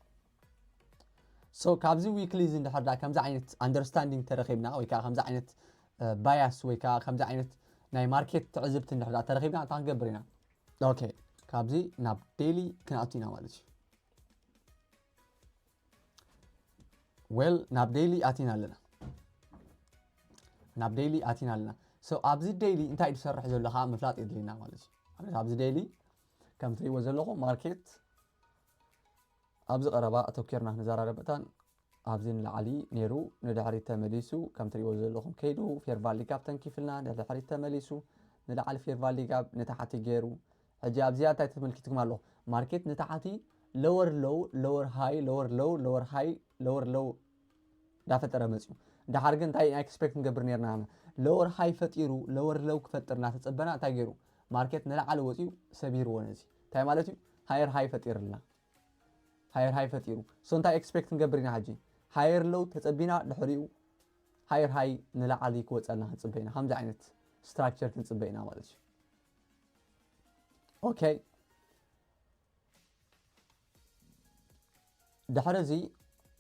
So ካብዚ ዊክሊ እዚ እንድሕር ደኣ ከምዚ ዓይነት ኣንደርስታንዲንግ ተረኺብና ወይ ከዓ ከምዚ ዓይነት ባያስ ወይ ከዓ ከምዚ ዓይነት ናይ ማርኬት ትዕዝብቲ እንድሕር ደኣ ተረኺብና እንታይ ክንገብር ኢና? ኦኬ፣ ካብዚ ናብ ዴይሊ ክንኣቱ ኢና ማለት እዩ። ዌል ናብ ዴይሊ ኣቲና ኣለና። ናብ ዴይሊ ኣቲና ኣለና። So ኣብዚ ዴይሊ እንታይ ዝሰርሕ ዘሎ ከዓ ምፍላጥ የድልየና ማለት እዩ። ኣብነት ኣብዚ ዴይሊ ከም ትሪእዎ ዘለኹም ማርኬት ኣብዚ ቀረባ ኣተኪርና ክንዘራረብ መታን ኣብዚ ንላዕሊ ነይሩ ንድሕሪት ተመሊሱ ከም ትሪእዎ ዘለኹም ከይዱ ፌር ቫሊ ጋፕ ተንኪፍልና ንድሕሪት ተመሊሱ ንላዕሊ ፌር ቫሊ ጋፕ ንታሕቲ ገይሩ። ሕጂ ኣብዚኣ እንታይ ተመልኪትኩም ኣለኹ? ማርኬት ንታሕቲ ሎወር ሎው ሎወር ሃይ ሎወር ሎው ሎወር ሃይ ሎወር ሎው እንዳፈጠረ መፅዩ። ድሓር ግን እንታይ ኢና ኤክስፔክት ንገብር ነርና? ሎወር ሃይ ፈጢሩ ሎወር ሎው ክፈጥር እናተፀበና እንታይ ገይሩ? ማርኬት ንላዕሊ ወፅዩ ሰቢርዎ ነዚ። እንታይ ማለት እዩ? ሃየር ሃይ ፈጢርልና። ሃየር ሃይ ፈጢሩ። So እንታይ ኤክስፔክት ንገብር ኢና ሕጂ? ሃየር ሎው ተፀቢና ድሕሪኡ ሃየር ሃይ ንላዕሊ ክወፀልና ክንፅበ ኢና። ከምዚ ዓይነት ስትራክቸር ክንፅበ ኢና ማለት እዩ። ኦኬ፣ ድሕሪ እዚ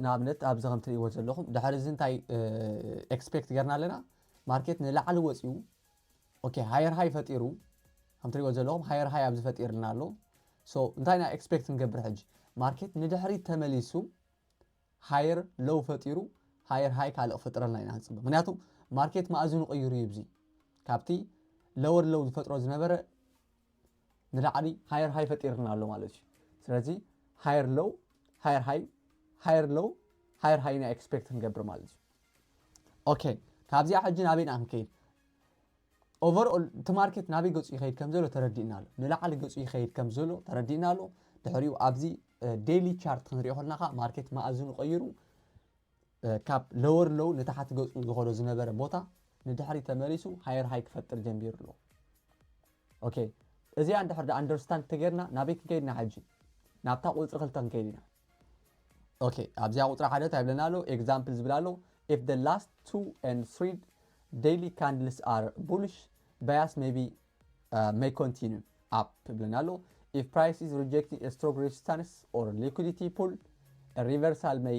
ንኣብነት ኣብዚ ከም ትሪእዎ ዘለኹም ድሕሪ እዚ እንታይ ኤክስፔክት ገርና ኣለና? ማርኬት ንላዕሊ ወፂኡ። ኦኬ፣ ሃየር ሃይ ፈጢሩ። ከም ትሪእዎ ዘለኹም ሃየር ሃይ ኣብዚ ፈጢርልና ኣሎ። So እንታይ ኢና ኤክስፔክት ንገብር ሕጂ? ማርኬት ንድሕሪት ተመሊሱ higher low ፈጢሩ higher high ካልእ ክፈጥረልና ኢና ንፅበ። ምክንያቱ market ማእዝኑ ቀይሩ እዩ። እዚ ካብቲ lower low ዝፈጥሮ ዝነበረ ንላዕሊ higher high ፈጢርና ኣሎ ማለት እዩ። ስለዚ higher low higher high higher low higher high ኢና expect ክንገብር ማለት እዩ። okay፣ ካብዚኣ ሕጂ ናበይ ኢና ክንከይድ? Overall እቲ market ናበይ ገጹ ይኸይድ ከም ዘሎ ተረዲእና ኣሎ። ንላዕሊ ገጹ ይኸይድ ከም ዘሎ ተረዲእና ኣሎ። ድሕሪኡ ኣብዚ daily chart ክንሪኦ ከለና ከዓ market ማእዝኑ ቀይሩ ካብ lower low ንታሕቲ ገጹ ዝኸዶ ዝነበረ ቦታ ንድሕሪ ተመሊሱ higher high ክፈጥር ጀሚሩ ኣሎ። okay፣ እዚኣ እንድሕር ዳ understand ተገይርና ናበይ ክንከይድና ሕጂ? ናብታ ቁፅሪ ክልተ ክንከይድ ኢና። okay፣ ኣብዚኣ ቁፅሪ ሓደ እንታይ ይብለና ኣሎ? Example ዝብል ኣሎ። If the last two and three daily candles are bullish, bias may be uh, may continue up ይብለና ኣሎ። If price is rejecting a strong resistance or liquidity pull, a reversal may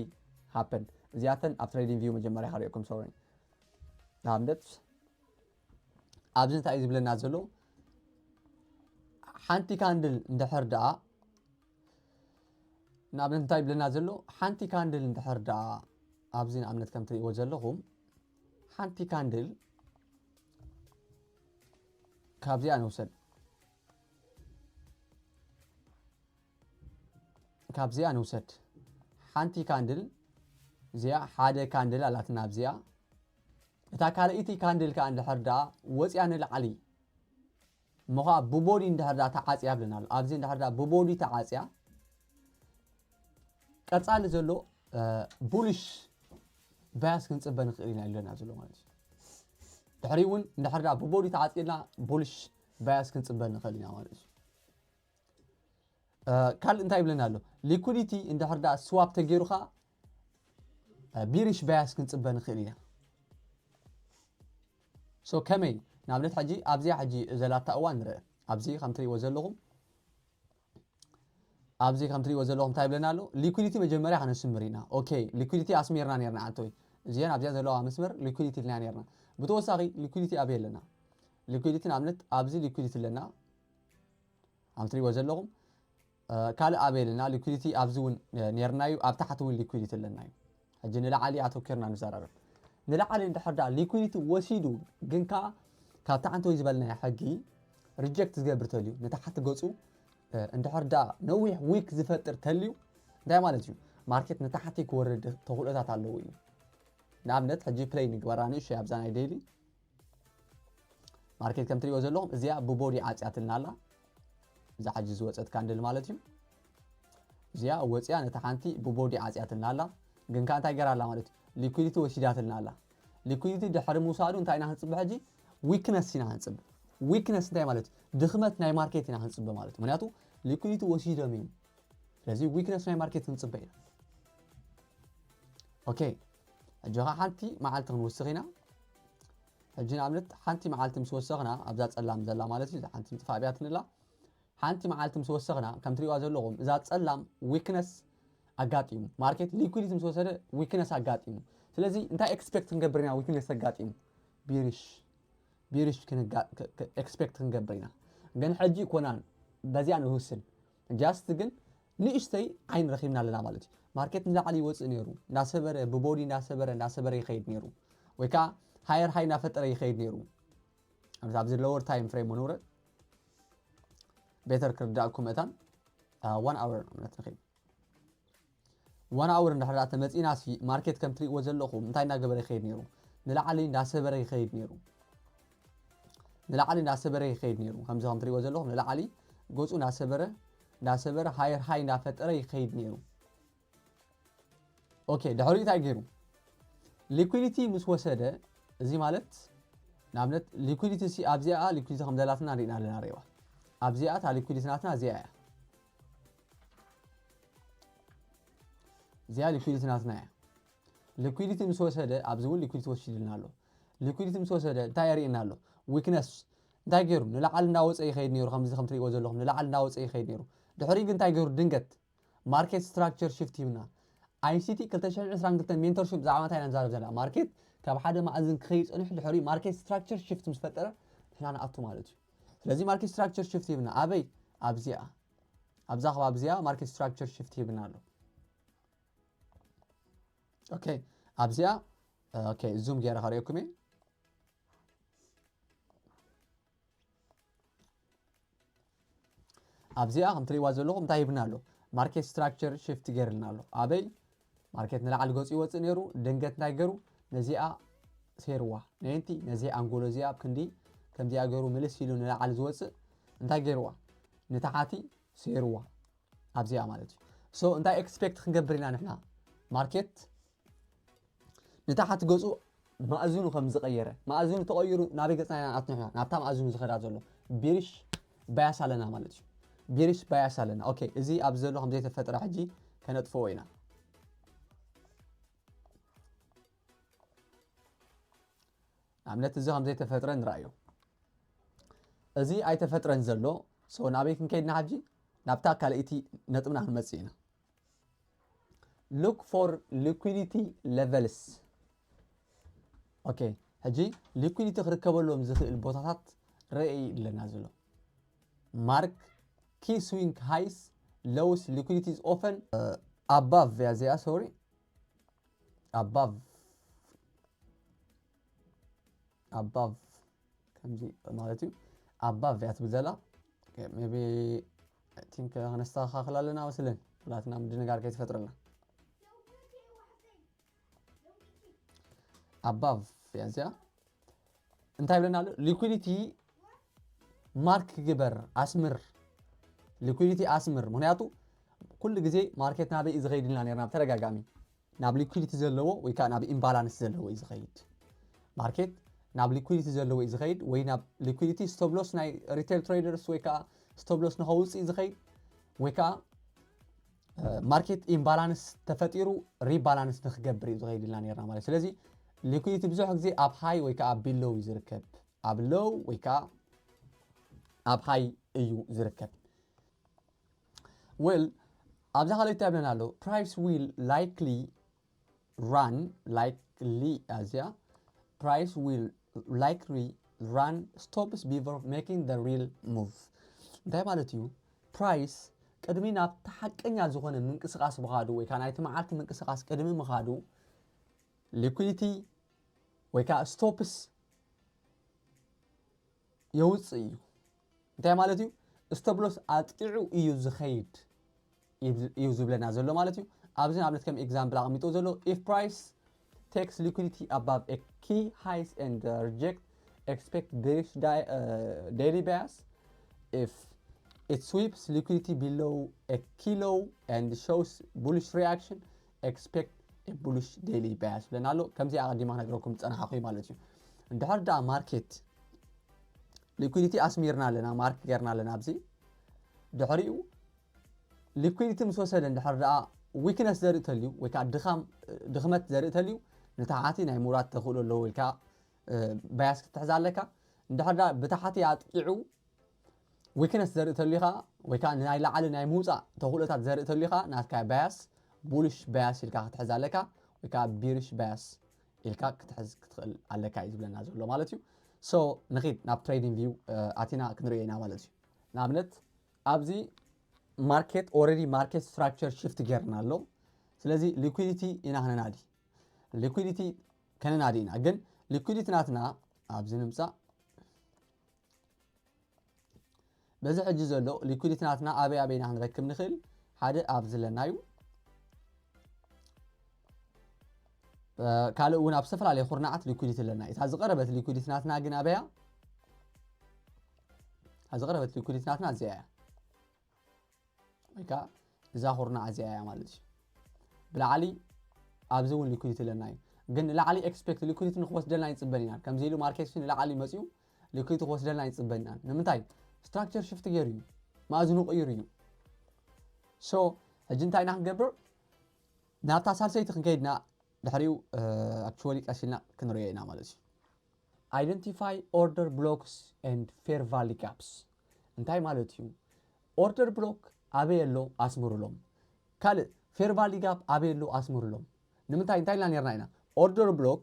happen። እዚኣተን ኣብ trading view መጀመርያ ከርእየኩም። sorry፣ ንኣብነት ኣብዚ እንታይ እዩ ዝብለና ዘሎ? ሓንቲ ካንድል እንድሕር ደኣ ንኣብነት እንታይ ይብለና ዘሎ? ሓንቲ ካንድል እንድሕር ደኣ ኣብዚ ንኣብነት ከም ትርእይዎ ዘለኹም ሓንቲ ካንድል ካብዚኣ ንውሰድ። ካብዚኣ ንውሰድ። ሓንቲ ካንድል እዚኣ ሓደ ካንድል ኣላትና ኣብዚኣ። እታ ካልኣይቲ ካንድል ከዓ እንድሕር ደኣ ወፂኣ ንላዕሊ እሞ ከዓ ብቦዲ እንድሕር ደኣ ተዓፅያ ይብለና ኣሎ። ኣብዚ እንድሕር ደኣ ብቦዲ ተዓፅያ ቀፃሊ ዘሎ bullish bias ክንፅበ ንኽእል ኢና ኢለና ዘሎ ማለት እዩ። ድሕሪ እውን እንድሕር ደኣ ብቦዲ ተዓፂልና bullish bias ክንፅበ ንኽእል ኢና ማለት እዩ። ካልእ እንታይ ይብለና ኣሎ? Liquidity እንድሕር ደኣ swap ተገይሩ ከዓ bearish bias ክንፅበ ንኽእል ኢና። so ከመይ? ንኣብነት ሕጂ ኣብዚኣ ሕጂ ዘላታ እዋን ንርአ። ኣብዚ ከም ትርእይዎ ዘለኹም ኣብዚ ከም ትርእይዎ ዘለኹም እንታይ ይብለና ኣሎ? Liquidity መጀመርያ ከነስምር ኢና። okay፣ liquidity ኣስሚርና ነርና። ኣንቶይ እዚአን ኣብዚኣ ዘለዋ መስመር liquidity ኢልና ነርና። ብተወሳኺ liquidity ኣበይ ኣለና? Liquidity ንኣብነት ኣብዚ liquidity ኣለና። ከም ትርእይዎ ዘለኹም ካልእ ኣበይ ኣለና? Liquidity ኣብዚ እውን ነርና እዩ። ኣብ ታሕቲ እውን liquidity ኣለና እዩ። ሕጂ ንላዕሊ ኣተኪርና ንዘራረብ። ንላዕሊ እንድሕር ደኣ liquidity ወሲዱ ግን ከዓ ካብ ታሕቲ ወይ ዝበልናዮ ሕጊ reject ዝገብር ተልዩ ንታሕቲ ገፁ እንድሕር ደኣ ነዊሕ wick ዝፈጥር ተልዩ እንታይ ማለት እዩ? market ንታሕቲ ክወርድ ተኽእሎታት ኣለዎ እዩ። ንኣብነት ሕጂ play ንግበራ ንእሽተይ ኣብዛ ናይ daily market ከም ትሪእዎ ዘለኹም እዚኣ ብቦዲ ዓፅያትልና ኣላ። እዛ ሕጂ ዝወፀት ካንድል ማለት እዩ። እዚኣ ወፂኣ ነታ ሓንቲ ብቦዲ ዓፅያትልና ኣላ። ግን ከዓ እንታይ ገይራ ኣላ ማለት እዩ? liquidity ወሲዳትልና ኣላ። liquidity ድሕሪ ምውሳዱ እንታይ ኢና ክንፅበ ሕጂ? weakness ኢና ክንፅበ። weakness እንታይ ማለት እዩ? ድኽመት ናይ market ኢና ክንፅበ ማለት እዩ። ምክንያቱ liquidity ወሲዶም እዮም። ስለዚ weakness ናይ market ክንፅበ ኢና። okay፣ ሕጂ ከዓ ሓንቲ መዓልቲ ክንውስኽ ኢና። ሕጂ ንኣብነት ሓንቲ መዓልቲ ምስ ወሰኽና ኣብዛ ፀላም ዘላ ማለት እዩ፣ እዛ ሓንቲ ምጥፋእ ብያትንላ። ሓንቲ መዓልቲ ምስ ወሰኽና ከም ትሪእዋ ዘለኹም እዛ ፀላም weakness ኣጋጢሙ፣ market liquidity ምስ ወሰደ weakness ኣጋጢሙ። ስለዚ እንታይ expect ክንገብር ኢና? weakness ኣጋጢሙ bearish bearish expect ክንገብር ኢና። ግን ሕጂ ኮናን በዚኣ ንውስን። just ግን ንእሽተይ ዓይን ረኺብና ኣለና ማለት እዩ። market ንላዕሊ ይወፅእ ነይሩ፣ እንዳሰበረ ብቦዲ እንዳሰበረ እንዳሰበረ ይኸይድ ነይሩ፣ ወይ ከዓ higher high እንዳፈጠረ ይኸይድ ነይሩ። ኣብዚ lower time frame ንውረድ። better ክርዳእኩም መታን one hour ንኣብነት ንኸይድ። one hour እንድሕር ተመፂና ሲ market ከም ትሪእዎ ዘለኹም እንታይ እንዳገበረ ይኸይድ ነይሩ? ንላዕሊ እንዳሰበረ ይኸይድ ነይሩ። ንላዕሊ እንዳሰበረ ይኸይድ ነይሩ። ከምዚ ከም ትሪእዎ ዘለኹም ንላዕሊ ገፁ እንዳሰበረ እንዳሰበረ higher high እንዳፈጠረ ይኸይድ ነይሩ። okay፣ ድሕሪኡ እንታይ ገይሩ? liquidity ምስ ወሰደ፣ እዚ ማለት ንኣብነት liquidity ሲ ኣብዚኣ liquidity ከም ዘላትና ሪእና ኣለና። ሪእዋ ኣብዚኣ እታ liquidity ናትና እዚኣ እያ። እዚኣ liquidity ናትና እያ። liquidity ምስ ወሰደ ኣብዚ እውን liquidity ወሲድልና ኣሎ። liquidity ምስ ወሰደ እንታይ የርእየና ኣሎ? weakness እንታይ ገይሩ? ንላዕሊ እናወፀ ይኸይድ ነይሩ። ከምዚ ከም ትሪእዎ ዘለኹም ንላዕሊ እናወፀ ይኸይድ ነይሩ። ድሕሪኡ ግን እንታይ ገይሩ? ድንገት market structure shift ሂብና። ኣይሲቲ ክልተ ሽሕን ዕስራን ክልተን mentorship ብዛዕባ እንታይ ኢና ንዛረብ ዘለና? market ካብ ሓደ መኣዝን ክኸይድ ፀኒሑ ድሕሪኡ market structure shift ምስ ፈጠረ ንሕና ንኣቱ ማለት እዩ። ስለዚ market structure shift ሂብና ኣበይ? ኣብዚኣ ኣብዛ ከባቢ እዚኣ market structure shift ሂብና ኣሎ። okay ኣብዚኣ okay zoom ገይረ ከርእየኩም እየ። ኣብዚኣ ከምትሪእዋ ዘለኹም እንታይ ሂብና ኣሎ? Market structure shift ገይርልና ኣሎ። ኣበይ ማርኬት ንላዕሊ ገፁ ይወፅእ ነይሩ፣ ድንገት እንታይ ገሩ ነዚኣ ሴርዋ ነንቲ ነዚ ኣንጎሎ እዚኣ ኣብ ክንዲ ከምዚኣ ገሩ ምልስ ኢሉ ንላዕሊ ዝወፅእ እንታይ ገይርዋ ንታሓቲ ሴርዋ ኣብዚኣ ማለት እዩ። So እንታይ expect ክንገብር ኢና ንሕና ማርኬት ንታሓቲ ገፁ ማእዝኑ ከም ዝቀየረ ማእዝኑ ተቀይሩ ናበይ ገፅና ኢና ንኣቱ ንሕና ናብታ ማእዝኑ ዝኸዳ ዘሎ bearish bias ኣለና ማለት እዩ። Bearish bias ኣለና። Okay እዚ ኣብዚ ዘሎ ከም ዘይተፈጥረ ሕጂ ከነጥፍኦ ኢና። ንኣብነት እዚ ከም ዘይተፈጥረ ንርኣዮ። እዚ ኣይተፈጥረን ዘሎ። So ናበይ ክንከይድና ሕጂ ናብታ ካልኣይቲ ነጥብና ክንመፅእ ኢና። Look for liquidity levels. Okay ሕጂ liquidity ክርከበሎም ዝኽእል ቦታታት ርእ ኣለና ዘሎ mark key swing highs, lows, liquidity is often above እያ እዚኣ sorry above above ከምዚ ማለት እዩ። Above እያ ትብል ዘላ maybe think ክነስተኻኽል ኣለና መስልን ኩላትና ምድንጋር ከይትፈጥረልና። Above እያ እዚኣ እንታይ ብለና ኣሎ? Liquidity mark ግበር ኣስምር liquidity ኣስምር ምክንያቱ ኩሉ ግዜ ማርኬት ናበይ እዩ ዝኸይድልና ነርና ብተደጋጋሚ ናብ liquidity ዘለዎ ወይ ከዓ ናብ imbalance ዘለዎ እዩ ዝኸይድ። ማርኬት ናብ liquidity ዘለዎ እዩ ዝኸይድ ወይ ናብ liquidity stop loss ናይ retail traders ወይ ከዓ stop loss ንኸውፅእ እዩ ዝኸይድ ወይ ከዓ market imbalance ተፈጢሩ rebalance ንክገብር እዩ ዝኸይድ ኢልና ነርና ማለት ስለዚ liquidity ብዙሕ ግዜ ኣብ high ወይ ከዓ ኣብ below እዩ ዝርከብ ኣብ low ወይ ከዓ ኣብ high እዩ ዝርከብ። Well ኣብዛ ካልኣይቲ ብለና ኣሎ price will likely run likely ኣዚያ price will likely run stops before making the real move እንታይ ማለት እዩ? Price ቅድሚ ናብቲ ሓቀኛ ዝኾነ ምንቅስቃስ ምኻዱ ወይ ከዓ ናይቲ መዓልቲ ምንቅስቃስ ቅድሚ ምኻዱ liquidity ወይ ከዓ stops የውፅእ እዩ። እንታይ ማለት እዩ? Stop loss ኣጥቂዑ እዩ ዝኸይድ እዩ ዝብለና ዘሎ ማለት እዩ። ኣብዚ ንኣብነት ከም example ኣቐሚጥዎ ዘሎ if price takes liquidity above a key highs and reject expect bearish daily bias if it sweeps liquidity below a key low and shows bullish reaction expect a bullish daily bias ብለና ኣሎ። ከምዚ ኣቐዲማ ክነግረኩም ዝፀናሓኹ ማለት እዩ። እንድሕር ደኣ market liquidity ኣስሚርና ኣለና mark ገርና ኣለና ኣብዚ ድሕሪኡ liquidity ምስ ወሰደ እንድሕር ደኣ weakness ዘርኢ ተልዩ ወይ ከዓ ድኻም ድኽመት ዘርኢ ተልዩ ንታሕቲ ናይ ምውራድ ተኽእሎ ኣለዎ ኢልካ bias ክትሕዝ ኣለካ። እንድሕር ደኣ ብታሕቲ ኣጥቂዑ weakness ዘርኢ ተልዩ ከዓ ወይ ከዓ ናይ ላዕሊ ናይ ምውፃእ ተኽእሎታት ዘርኢ ተልዩ ከዓ ናትካ bias bullish bias ኢልካ ክትሕዝ ኣለካ ወይ ከዓ bearish bias ኢልካ ክትሕዝ ክትኽእል ኣለካ እዩ ዝብለና ዘሎ ማለት እዩ። So ንኺድ ናብ trading view ኣቲና ክንሪኦ ኢና ማለት እዩ። ንኣብነት ኣብዚ market already market structure shift ገርና ኣሎ። ስለዚ liquidity ኢና ክነናዲ liquidity ከነናዲ ኢና ግን liquidity ናትና ኣብዚ ንምፃእ በዚ ሕጂ ዘሎ liquidity ናትና ኣበይ ኣበይና ክንረክብ ንኽእል ሓደ ኣብዚ ኣለና እዩ። ካልእ እውን ኣብ ዝተፈላለየ ኩርናዓት liquidity ኣለና እታ ዝቀረበት liquidity ናትና ግን ኣበያ ዝቀረበት liquidity ናትና እዚኣ እያ። ወይ ከዓ እዛ ኩርናዕ እዚኣ እያ ማለት እዩ። ብላዕሊ ኣብዚ እውን liquidity ኣለና እዩ ግን ንላዕሊ expect liquidity ንክወስደልና ይፅበን ኢና ከምዚ ኢሉ market ንላዕሊ መፅኡ liquidity ክወስደልና ይፅበን ኢና ንምንታይ structure shift ገይሩ እዩ ማእዝኑ ቀይሩ እዩ። So ሕጂ እንታይ ኢና ክንገብር ናብታ ሳልሰይቲ ክንከይድና ድሕሪኡ actually ቀሲልና ክንሪኦ ኢና ማለት እዩ። Identify order blocks and fair value gaps እንታይ ማለት እዩ? Order block ኣበይ ኣሎ ኣስምሩሎም። ካልእ fair value gap ኣበይ ኣሎ ኣስምሩሎም። ንምንታይ እንታይ ኢልና ነርና ኢና order block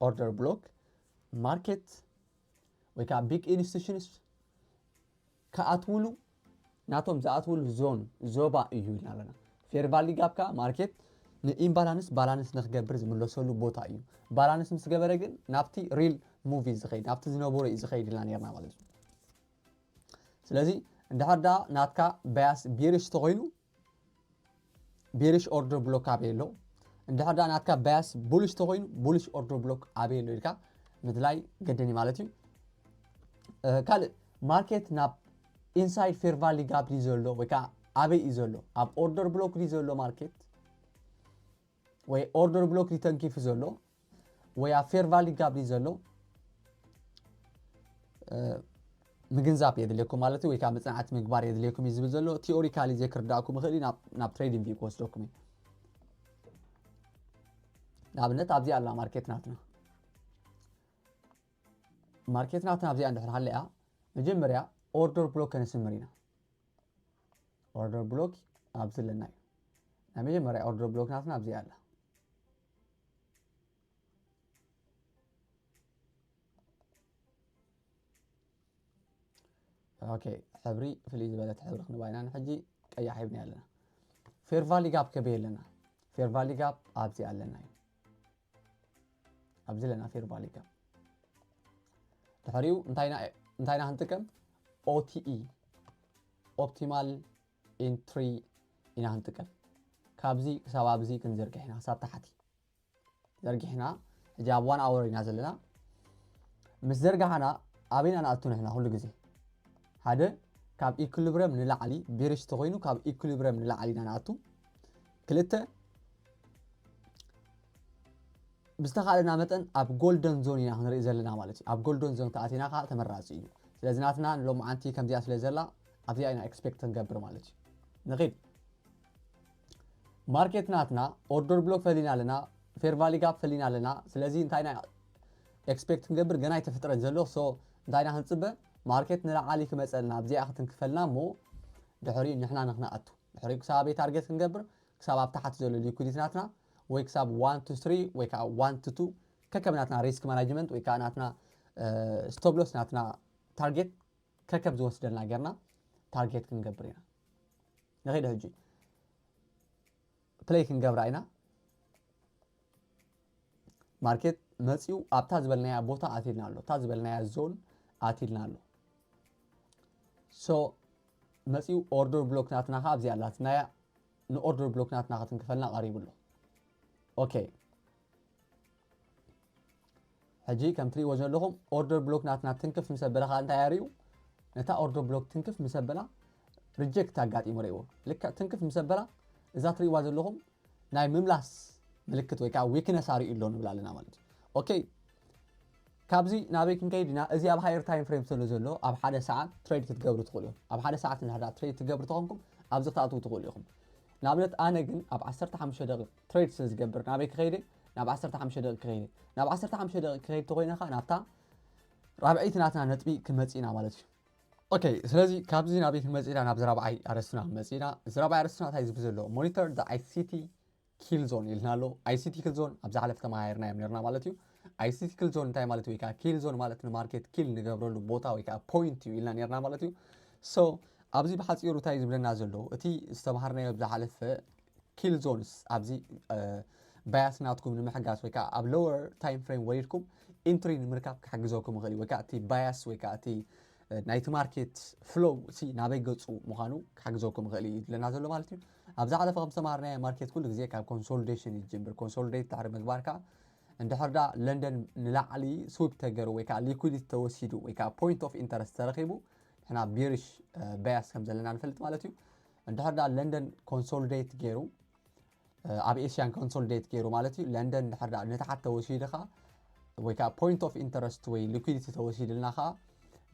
order block market ወይ ከዓ big institutions ክኣትውሉ ናቶም ዝኣትውሉ zone ዞባ እዩ ኢልና ኣለና። Fair value gap ከዓ market ንኢምባላንስ ባላንስ ንክገብር ዝምለሰሉ ቦታ እዩ። ባላንስ ምስ ገበረ ግን ናብቲ ሪል ሙቭ እዩ ዝኸይድ፣ ናብቲ ዝነበሮ እዩ ዝኸይድ ኢልና ነርና ማለት እዩ። ስለዚ እንድሕር ዳ ናትካ ባያስ ቢሪሽ ተኾይኑ ቢሪሽ ኦርደር ብሎክ ኣበይ ኣሎ፣ እንድሕር ዳ ናትካ ባያስ ቡልሽ ተኾይኑ ቡልሽ ኦርደር ብሎክ ኣበይ ኣሎ ኢልካ ምድላይ ገድን እዩ ማለት እዩ። ካልእ ማርኬት ናብ ኢንሳይድ ፌር ቫሊ ጋፕ ድዩ ዘሎ ወይ ከዓ ኣበይ እዩ ዘሎ? ኣብ ኦርደር ብሎክ ድዩ ዘሎ ማርኬት ወይ ኦርደር ብሎክ ድዩ ተንኪፉ ዘሎ ወይ ኣብ ፌር ቫሊ ጋፕ ድዩ ዘሎ? ምግንዛብ የድልየኩም ማለት እዩ። ወይ ከዓ መፅናዕቲ ምግባር የድልየኩም እዩ ዝብል ዘሎ። ቲኦሪካሊ ዘይክርዳእኩም ይኽእል እዩ ናብ ትሬዲንግ ቪው ክወስደኩም እዩ። ንኣብነት ኣብዚኣ ኣላ ማርኬት ናትና። ማርኬት ናትና ኣብዚኣ እንድሕር ሃለያ መጀመርያ ኦርደር ብሎክ ከነስምር ኢና። ኦርደር ብሎክ ኣብዚ ኣለና እዩ። ናይ መጀመርያ ኦርደር ብሎክ ናትና ኣብዚኣ ኣላ። ኦኬ፣ ሕብሪ ፍልይ ዝበለት ሕብሪ ክንባ ኢና ንሕጂ። ቀያሕ ሂብና ኣለና። ፌር ቫሊ ጋፕ ከበይ ኣለና? ፌር ቫሊ ጋፕ ኣብዚ ኣለና እዩ። ኣብዚ ኣለና ፌር ቫሊ ጋፕ። ድሕሪኡ እንታይ ኢና ክንጥቀም? ኦቲኢ ኦፕቲማል ኢንትሪ ኢና ክንጥቀም። ካብዚ ክሳብ ኣብዚ ክንዘርግሕ ኢና፣ ክሳብ ታሕቲ ዘርጊሕና። ሕጂ ኣብ ዋን ኣወር ኢና ዘለና። ምስ ዘርጋሕና ኣበይና ንኣቱ ንሕና ኩሉ ግዜ ሓደ ካብ ኢኩሊብረም ንላዕሊ፣ ቢሪሽ ተኮይኑ ካብ ኢኩሊብረም ንላዕሊ ኢና ንኣቱ። ክልተ ብዝተኻለና መጠን ኣብ ጎልደን ዞን ኢና ክንርኢ ዘለና ማለት እዩ። ኣብ ጎልደን ዞን ተኣቲና ከዓ ተመራፂ እዩ። ስለዚ ናትና ንሎማዓንቲ ከምዚኣ ስለ ዘላ ኣብዚኣ ኢና ኤክስፔክት ክንገብር ማለት እዩ። ንኺድ። ማርኬት ናትና ኦርደር ብሎክ ፈሊና ኣለና፣ ፌር ቫሊ ጋፕ ፈሊና ኣለና። ስለዚ እንታይ ኢና ኤክስፔክት ክንገብር? ገና ኣይተፈጥረን ዘሎ። ሶ እንታይ ኢና ክንፅበ? ማርኬት ንላዕሊ ክመፀልና ኣብዚኣ ክትንክፈልና እሞ ድሕሪኡ ንሕና ንክንኣቱ፣ ድሕሪኡ ክሳብ ኣበይ ታርጌት ክንገብር? ክሳብ ኣብ ታሕቲ ዘሎ ሊኩዲቲ ናትና ወይ ክሳብ ዋን ቱ ስሪ ወይ ከዓ ዋን ቱ ቱ ከከም ናትና ሪስክ ማናጅመንት ወይ ከዓ ናትና ስቶፕ ሎስ ናትና ታርጌት ከከም ዝወስደልና ጌርና ታርጌት ክንገብር ኢና። ንኸይድ ሕጂ ፕሌይ ክንገብራ ኢና። ማርኬት መፂኡ ኣብታ ዝበልናያ ቦታ ኣትልና ኣሎ፣ እታ ዝበልናያ ዞን ኣትልና ኣሎ። ሶ መፂኡ ኦርደር ብሎክ ናትና ከዓ ኣብዚኣ ኣላትናያ። ንኦርደር ብሎክ ናትና ክትንክፈልና ቀሪቡ ኣሎ። ኦኬ፣ ሕጂ ከም ትሪእዎ ዘለኹም ኦርደር ብሎክ ናትና ትንክፍ ምስ ኣበለ ከዓ እንታይ ኣርእዩ? ነታ ኦርደር ብሎክ ትንክፍ ምስ ኣበላ ሪጀክት ኣጋጢሙ ርእይዎ። ልክዕ ትንክፍ ምስ ኣበላ እዛ ትሪእዋ ዘለኹም ናይ ምምላስ ምልክት ወይ ከዓ ዊክነስ ኣርእዩ ኣሎ ንብል ኣለና ማለት እዩ። ኦኬ፣ ካብዚ ናበይ ክንከይድ ኢና? እዚ ኣብ ሃየር ታይም ፍሬም ስለ ዘሎ ኣብ ሓደ ሰዓት ትሬድ ክትገብሩ ትኽእሉ እዮም። ኣብ ሓደ ሰዓት እንድሕር ትሬድ ትገብሩ ተኾንኩም ኣብዚ ክትኣትዉ ትኽእሉ ኢኹም። ንኣብነት ኣነ ግን ኣብ ዓሰርተ ሓሙሽተ ደቂቕ ትሬድ ስለ ዝገብር ናበይ ክኸይደ? ናብ ዓሰርተ ሓሙሽተ ደቂቕ ክኸይደ። ናብ ዓሰርተ ሓሙሽተ ደቂቕ ክኸይድ ተኾይነ ከዓ ናብታ ራብዐይቲ ናትና ነጥቢ ክመፅእ ኢና ማለት እዩ። ኦኬ፣ ስለዚ ካብዚ ናበይ ክንመፅእ ኢና? ናብዚ ራብዓይ ኣረስትና ክንመፅእ ኢና። እዚ ራብዓይ ኣረስትና እንታይ ዝብል ዘሎ? ሞኒተር the I C T ኪል ዞን ኢልና ኣሎ። I C T ኪል ዞን ኣብ ዝሓለፈ ተመሃርናዮም ነርና ማለት እዩ። I C T ኪል ዞን እንታይ ማለት ወይ ከዓ ኪል ዞን ማለት ንማርኬት ኪል ንገብረሉ ቦታ ወይ ከዓ ፖይንት እዩ ኢልና ነርና ማለት እዩ። ሶ ኣብዚ ብሓፂሩ እንታይ ዝብለና ዘሎ? እቲ ዝተምሃርናዮ ኣብ ዝሓለፈ ኪል ዞንስ ኣብዚ ባያስ ናትኩም ንምሕጋዝ ወይ ከዓ ኣብ ሎወር ታይም ፍሬም ወሪድኩም ኢንትሪ ንምርካብ ክሕግዘኩም ይኽእል እዩ። ወይ ከዓ እቲ ባያስ ወይ ከዓ እቲ ናይቲ ማርኬት ፍሎው ሲ ናበይ ገፁ ምዃኑ ክሕግዘኩም ይኽእል እዩ ዝብለና ዘሎ ማለት እዩ። ኣብ ዝሓለፈ ከም ዝተምሃርናዮ ማርኬት ኩሉ ግዜ ካብ ኮንሶሊዴሽን እዩ ዝጅምር። ኮንሶሊዴት ድሕሪ ምግባር ከዓ እንድሕር ዳ ለንደን ንላዕሊ ስዊፕ ተገሩ ወይ ከዓ ሊኩዲቲ ተወሲዱ ወይ ከዓ ፖይንት ኦፍ ኢንተረስት ተረኺቡ ንሕና ቢሪሽ ባያስ ከም ዘለና ንፈልጥ ማለት እዩ። እንድሕር ዳ ለንደን ኮንሶሊዴት ገይሩ ኣብ ኤሽያን ኮንሶሊዴት ገይሩ ማለት እዩ። ለንደን እንድሕር ዳ ንታሓት ተወሲዱ ከዓ ወይ ከዓ ፖይንት ኦፍ ኢንተረስት ወይ ሊኩዲቲ ተወሲድልና ከዓ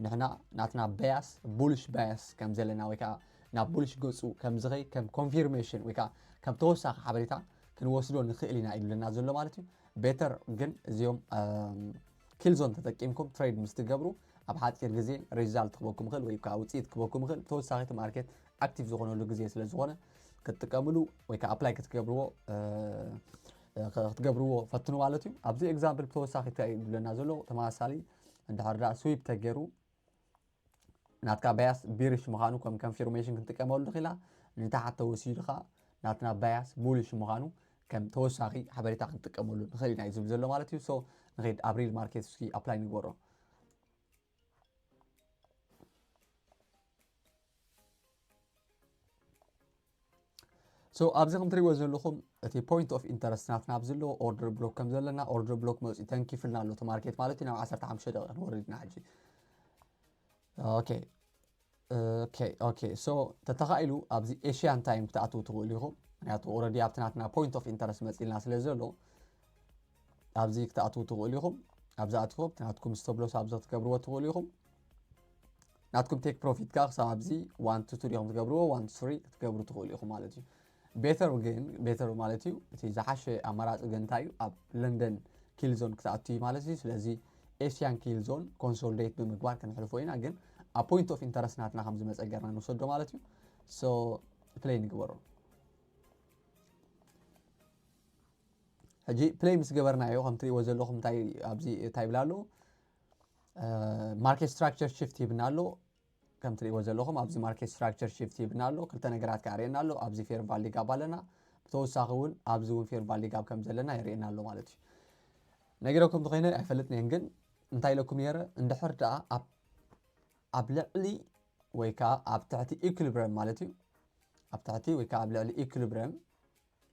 ንሕና ናትና ባያስ ቡልሽ ባያስ ከም ዘለና ወይ ከዓ ናብ ቡልሽ ገፁ ከም ዝኸይ ከም ኮንፊርሜሽን ወይ ከዓ ከም ተወሳኺ ሓበሬታ ክንወስዶ ንኽእል ኢና ይብለና ዘሎ ማለት እዩ። ቤተር ግን እዚኦም ኪል ዞን ተጠቂምኩም ትሬድ ምስ ትገብሩ ኣብ ሓፂር ግዜ ሪዛልት ክበኩም ይኽእል ወይ ከዓ ውፅኢት ክበኩም ይኽእል። ተወሳኺ እቲ ማርኬት ኣክቲቭ ዝኾነሉ ግዜ ስለ ዝኾነ ክትጥቀምሉ ወይ ከዓ ኣፕላይ ክትገብርዎ ክትገብርዎ ፈትኑ ማለት እዩ። ኣብዚ ኤግዛምፕል ብተወሳኺ እንታይ እዩ ዝብለና ዘሎ? ተመሳሳሊ እንድሕር ዳ ስዊፕ ተገይሩ ናትካ ባያስ ቢሪሽ ምዃኑ ከም ኮንፊርሜሽን ክንጥቀመሉ ንኽእላ ንታሓት ተወሲዱ ከዓ ናትና ባያስ ቡሊሽ ምዃኑ ከም ተወሳኺ ሓበሬታ ክንጥቀመሉ ንኽእል ኢና እዩ ዝብል ዘሎ ማለት እዩ። So ንኸይድ ኣብ ሪል ማርኬት እስኪ ኣፕላይ ንግበሮ። So ኣብዚ ከም ትሪእዎ ዘለኹም እቲ point of interest ናትና ኣብዚ ኣለዎ ኦርደር ብሎክ ከም ዘለና ኦርደር ብሎክ መፂኡ ተንኪፍልና ኣሎ እቲ ማርኬት ማለት እዩ። ናብ ዓሰርተ ሓሙሽተ ደቂቕ ንወርድ ኢና ሕጂ። Okay okay okay so ተተኻኢሉ ኣብዚ ኤሽያን ታይም ክትኣትዉ ትኽእሉ ኢኹም። ምክንያቱ already ኣብቲ ናትና point of interest መፂልና ስለ ዘሎ ኣብዚ ክትኣትዉ ትኽእሉ ኢኹም። ኣብዚ ኣትኹም ናትኩም stop loss ኣብዚ ክትገብርዎ ትኽእሉ ኢኹም። ናትኩም take profit ከኣ ክሳብ ኣብዚ one to two ዲኹም ትገብርዎ one to three ክትገብሩ ትኽእሉ ኢኹም ማለት እዩ። ቤተር ግን ቤተር ማለት እዩ እቲ ዝሓሸ ኣማራፂ ግን እንታይ እዩ ኣብ ለንደን ኪል ዞን ክትኣቱ እዩ ማለት እዩ። ስለዚ ኤሽያን ኪል ዞን ኮንሶሊዴት ብምግባር ክንሕልፎ ኢና። ግን ኣብ point of interest ናትና ከም ዝመፀ ገርና ንወሰዶ ማለት እዩ። So ፕሌይ ንግበሮ። ሕጂ ፕሌይ ምስ ገበርናዮ ከም ትሪእዎ ዘለኹም እንታይ ኣብዚ እንታይ ይብል ኣሎ? ማርኬት ስትራክቸር ሽፍት ይብና ኣሎ። ከም ትሪእዎ ዘለኹም ኣብዚ ማርኬት ስትራክቸር ሽፍት ይብና ኣሎ። ክልተ ነገራት ከኣ ርእየና ኣሎ። ኣብዚ ፌር ቫሊ ጋብ ኣለና። ብተወሳኺ እውን ኣብዚ እውን ፌር ቫሊ ጋብ ከም ዘለና የርእየና ኣሎ ማለት እዩ። ነጊረኩም ተኾይነ ኣይፈልጥን እየ፣ ግን እንታይ ኢለኩም ነይረ? እንድሕር ደኣ ኣብ ኣብ ልዕሊ ወይ ከዓ ኣብ ትሕቲ ኢኩሊብሪየም ማለት እዩ። ኣብ ትሕቲ ወይ ከዓ ኣብ ልዕሊ ኢኩሊብሪየም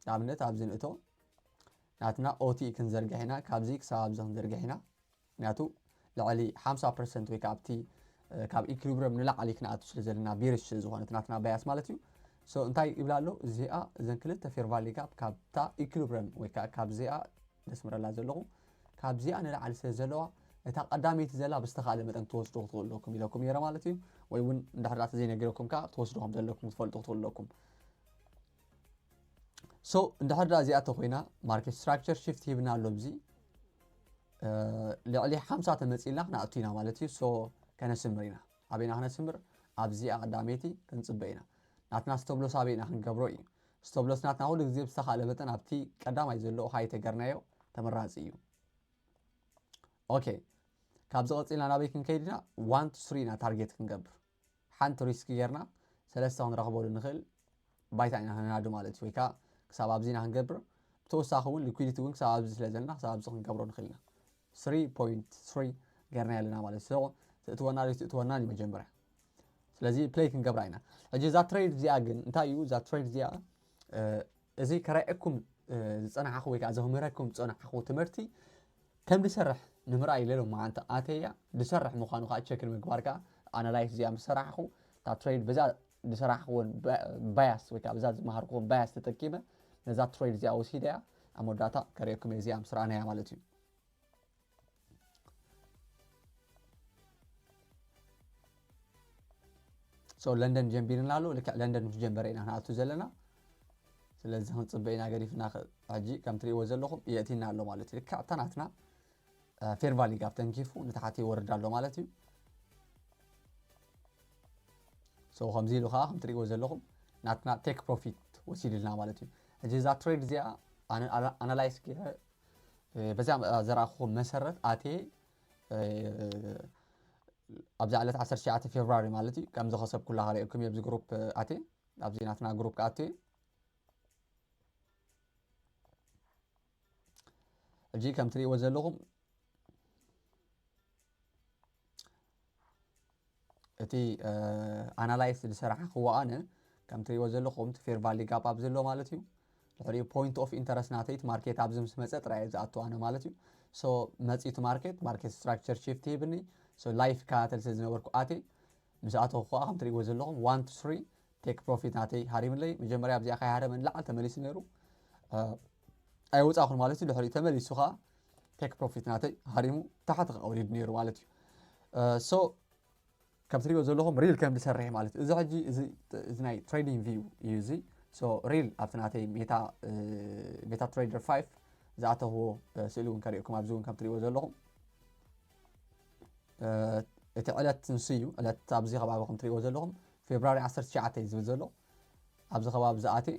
ንኣብነት ኣብዚ ንእቶ ናትና ኦቲ ክንዘርግሕ ኢና። ካብዚ ክሳብ ኣብዚ ክንዘርግሕ ኢና። ምክንያቱ ልዕሊ ሓምሳ ፐርሰንት ወይ ከዓ ኣብቲ ካብ ኢኩሊብሪየም ንላዕሊ ክንኣቱ ስለ ዘለና ቢርሽ ስለ ዝኾነት ናትና ባያስ ማለት እዩ። So እንታይ ይብላ ኣሎ? እዚኣ እዘን ክልተ ፌር ቫሊ ጋፕ ካብታ ኢኩሊብሪየም ወይ ከዓ ካብዚኣ ደስምረላ ዘለኹ ካብዚኣ ንላዕሊ ስለ ዘለዋ እታ ቀዳመይቲ ዘላ ብዝተኻእለ መጠን ትወስዱ ክትኽእሉ ኣለኩም ኢለኩም ነይረ ማለት እዩ። ወይ እውን እንድሕር ዳኣ ተዘይነጊረኩም ከዓ ትወስዱ ከም ዘለኩም ክትፈልጡ ክትኽእሉ ኣለኩም። So እንድሕር ዳኣ እዚኣ ተኮይና ማርኬት ስትራክቸር ሽፍት ሂብና ኣሎ ብዚ ልዕሊ ሓምሳ ተመፂእና ክነኣቱ ኢና ማለት እዩ። So ከነስምር ኢና። ኣበይና ክነስምር? ኣብዚኣ ቀዳመይቲ ክንፅበ ኢና። ናትና ስቶፕ ሎስ ኣበይ ኢና ክንገብሮ እዩ። ስቶፕ ሎስ ናትና ኩሉ ግዜ ብዝተኻእለ መጠን ኣብቲ ቀዳማይ ዘሎ ሃይ ተገርናዮ ተመራፂ እዩ። ኦኬ፣ ካብዚ ቀፂልና ናበይ ክንከይድ ኢና? ዋን ቱ ስሪ ኢና ታርጌት ክንገብር። ሓንቲ ሪስክ ጌርና ሰለስተ ክንረኽበሉ ንኽእል ባይታ ኢና ክነናዱ ማለት እዩ። ወይ ከዓ ክሳብ ኣብዚ ኢና ክንገብር። ብተወሳኺ እውን ሊኩዊዲቲ እውን ክሳብ ኣብዚ ስለ ዘለና ክሳብ ኣብዚ ክንገብሮ ንኽእል ኢና። ስሪ ፖይንት ስሪ ጌርና ኣለና ማለት እዩ። So ትእትወና ዶ ትእትወና እዩ መጀመርያ። ስለዚ ፕሌይ ክንገብራ ኢና። ሕጂ እዛ ትሬድ እዚኣ ግን እንታይ እዩ? እዛ ትሬድ እዚኣ እዚ ከረእየኩም ዝፀናሓኹ ወይ ከዓ ዘምህረኩም ዝፀናሓኹ ትምህርቲ ከም ዝሰርሕ ንምርኣይ ኢለ ሎም መዓንተ ኣተያ ዝሰርሕ ምዃኑ ከዓ ቸክ ንምግባር ከዓ ኣናላይስ እዚኣ ምስ ሰራሕኹ እታ ትሬድ በዛ ዝሰራሕኽዎን ባያስ ወይ ከዓ በዛ ዝመሃርክዎም ባያስ ተጠቂመ ነዛ ትሬድ እዚኣ ወሲደ እያ ኣብ መወዳእታ ከርእየኩም እየ እዚኣ ምስ ረኣናያ ማለት እዩ። So ለንደን ጀምቢርና ኣሎ። ልክዕ ለንደን ምስ ጀመረ ኢና ክንኣቱ ዘለና። ስለዚ ክንፅበ ኢና ገዲፍና። ሕጂ ከም ትሪእዎ ዘለኹም የእቲና ኣሎ ማለት እዩ። ልክዕ እታ ናትና ፌር ቫሊ ጋብ ተንኪፉ ንታሕቲ ይወርድ ኣሎ ማለት እዩ። So ከምዚ ኢሉ ከዓ ከም ትሪእዎ ዘለኹም ናትና ቴክ ፕሮፊት ወሲድልና ማለት እዩ። ሕጂ እዛ ትሬድ እዚኣ ኣናላይስ ገይረ በዚኣ ዘረኣኹኹም መሰረት ኣትየ ኣብዚ ዕለት ዓሰርተ ትሽዓተ ፌብራሪ ማለት እዩ ከም ዝኸሰብኩላ ከርእየኩም ኣብዚ ግሩፕ ኣትየ ኣብዚ ናትና ግሩፕ ክኣትየ ሕጂ ከም ትሪእዎ ዘለኹም እቲ ኣናላይስ ዝሰራሕኽዎ ኣነ ከም ትሪእዎ ዘለኹም እቲ ፌር ቫሊ ጋፕ ኣብዚ ኣሎ ማለት እዩ። ድሕሪኡ ፖይንት ኦፍ ኢንተረስት ናተይ እቲ ማርኬት ኣብዚ ምስ መፀ ጥራይ ዝኣቱ ኣነ ማለት እዩ። So መፂ እቲ ማርኬት ማርኬት ስትራክቸር ሽፍት ሂብኒ። So ላይፍ ይከታተል ስለ ዝነበርኩ ኣትየ ምስ ኣተኹ ከዓ ከም ትሪእዎ ዘለኹም ዋን ቱ ስሪ ቴክ ፕሮፊት ናተይ ሃሪምለይ። መጀመርያ ኣብዚኣ ከይሃረመ ንላዕሊ ተመሊሱ ነይሩ ኣይወፃኹን ማለት እዩ። ድሕሪኡ ተመሊሱ ከዓ ቴክ ፕሮፊት ናተይ ሃሪሙ ታሕቲ ከዓ ወሪዱ ነይሩ ማለት እዩ። So ከም ትሪእዎ ዘለኹም ሪል ከም ዝሰርሕ ማለት እዩ። እዚ ሕጂ እዚ ናይ ትሬዲንግ ቪው እዩ እዚ። So ሪል ኣብቲ ናተይ ሜታ ሜታ ትሬደር ፋይቭ ዝኣተኽዎ ስእሊ እውን ከርእየኩም ኣብዚ እውን ከም ትሪእዎ ዘለኹም እቲ ዕለት ንሱ እዩ። ዕለት ኣብዚ ከባቢ ከም ትሪእዎ ዘለኹም ፌብራሪ ዓሰርተ ትሽዓተ እዩ ዝብል ዘሎ ኣብዚ ከባቢ ዝኣትየ።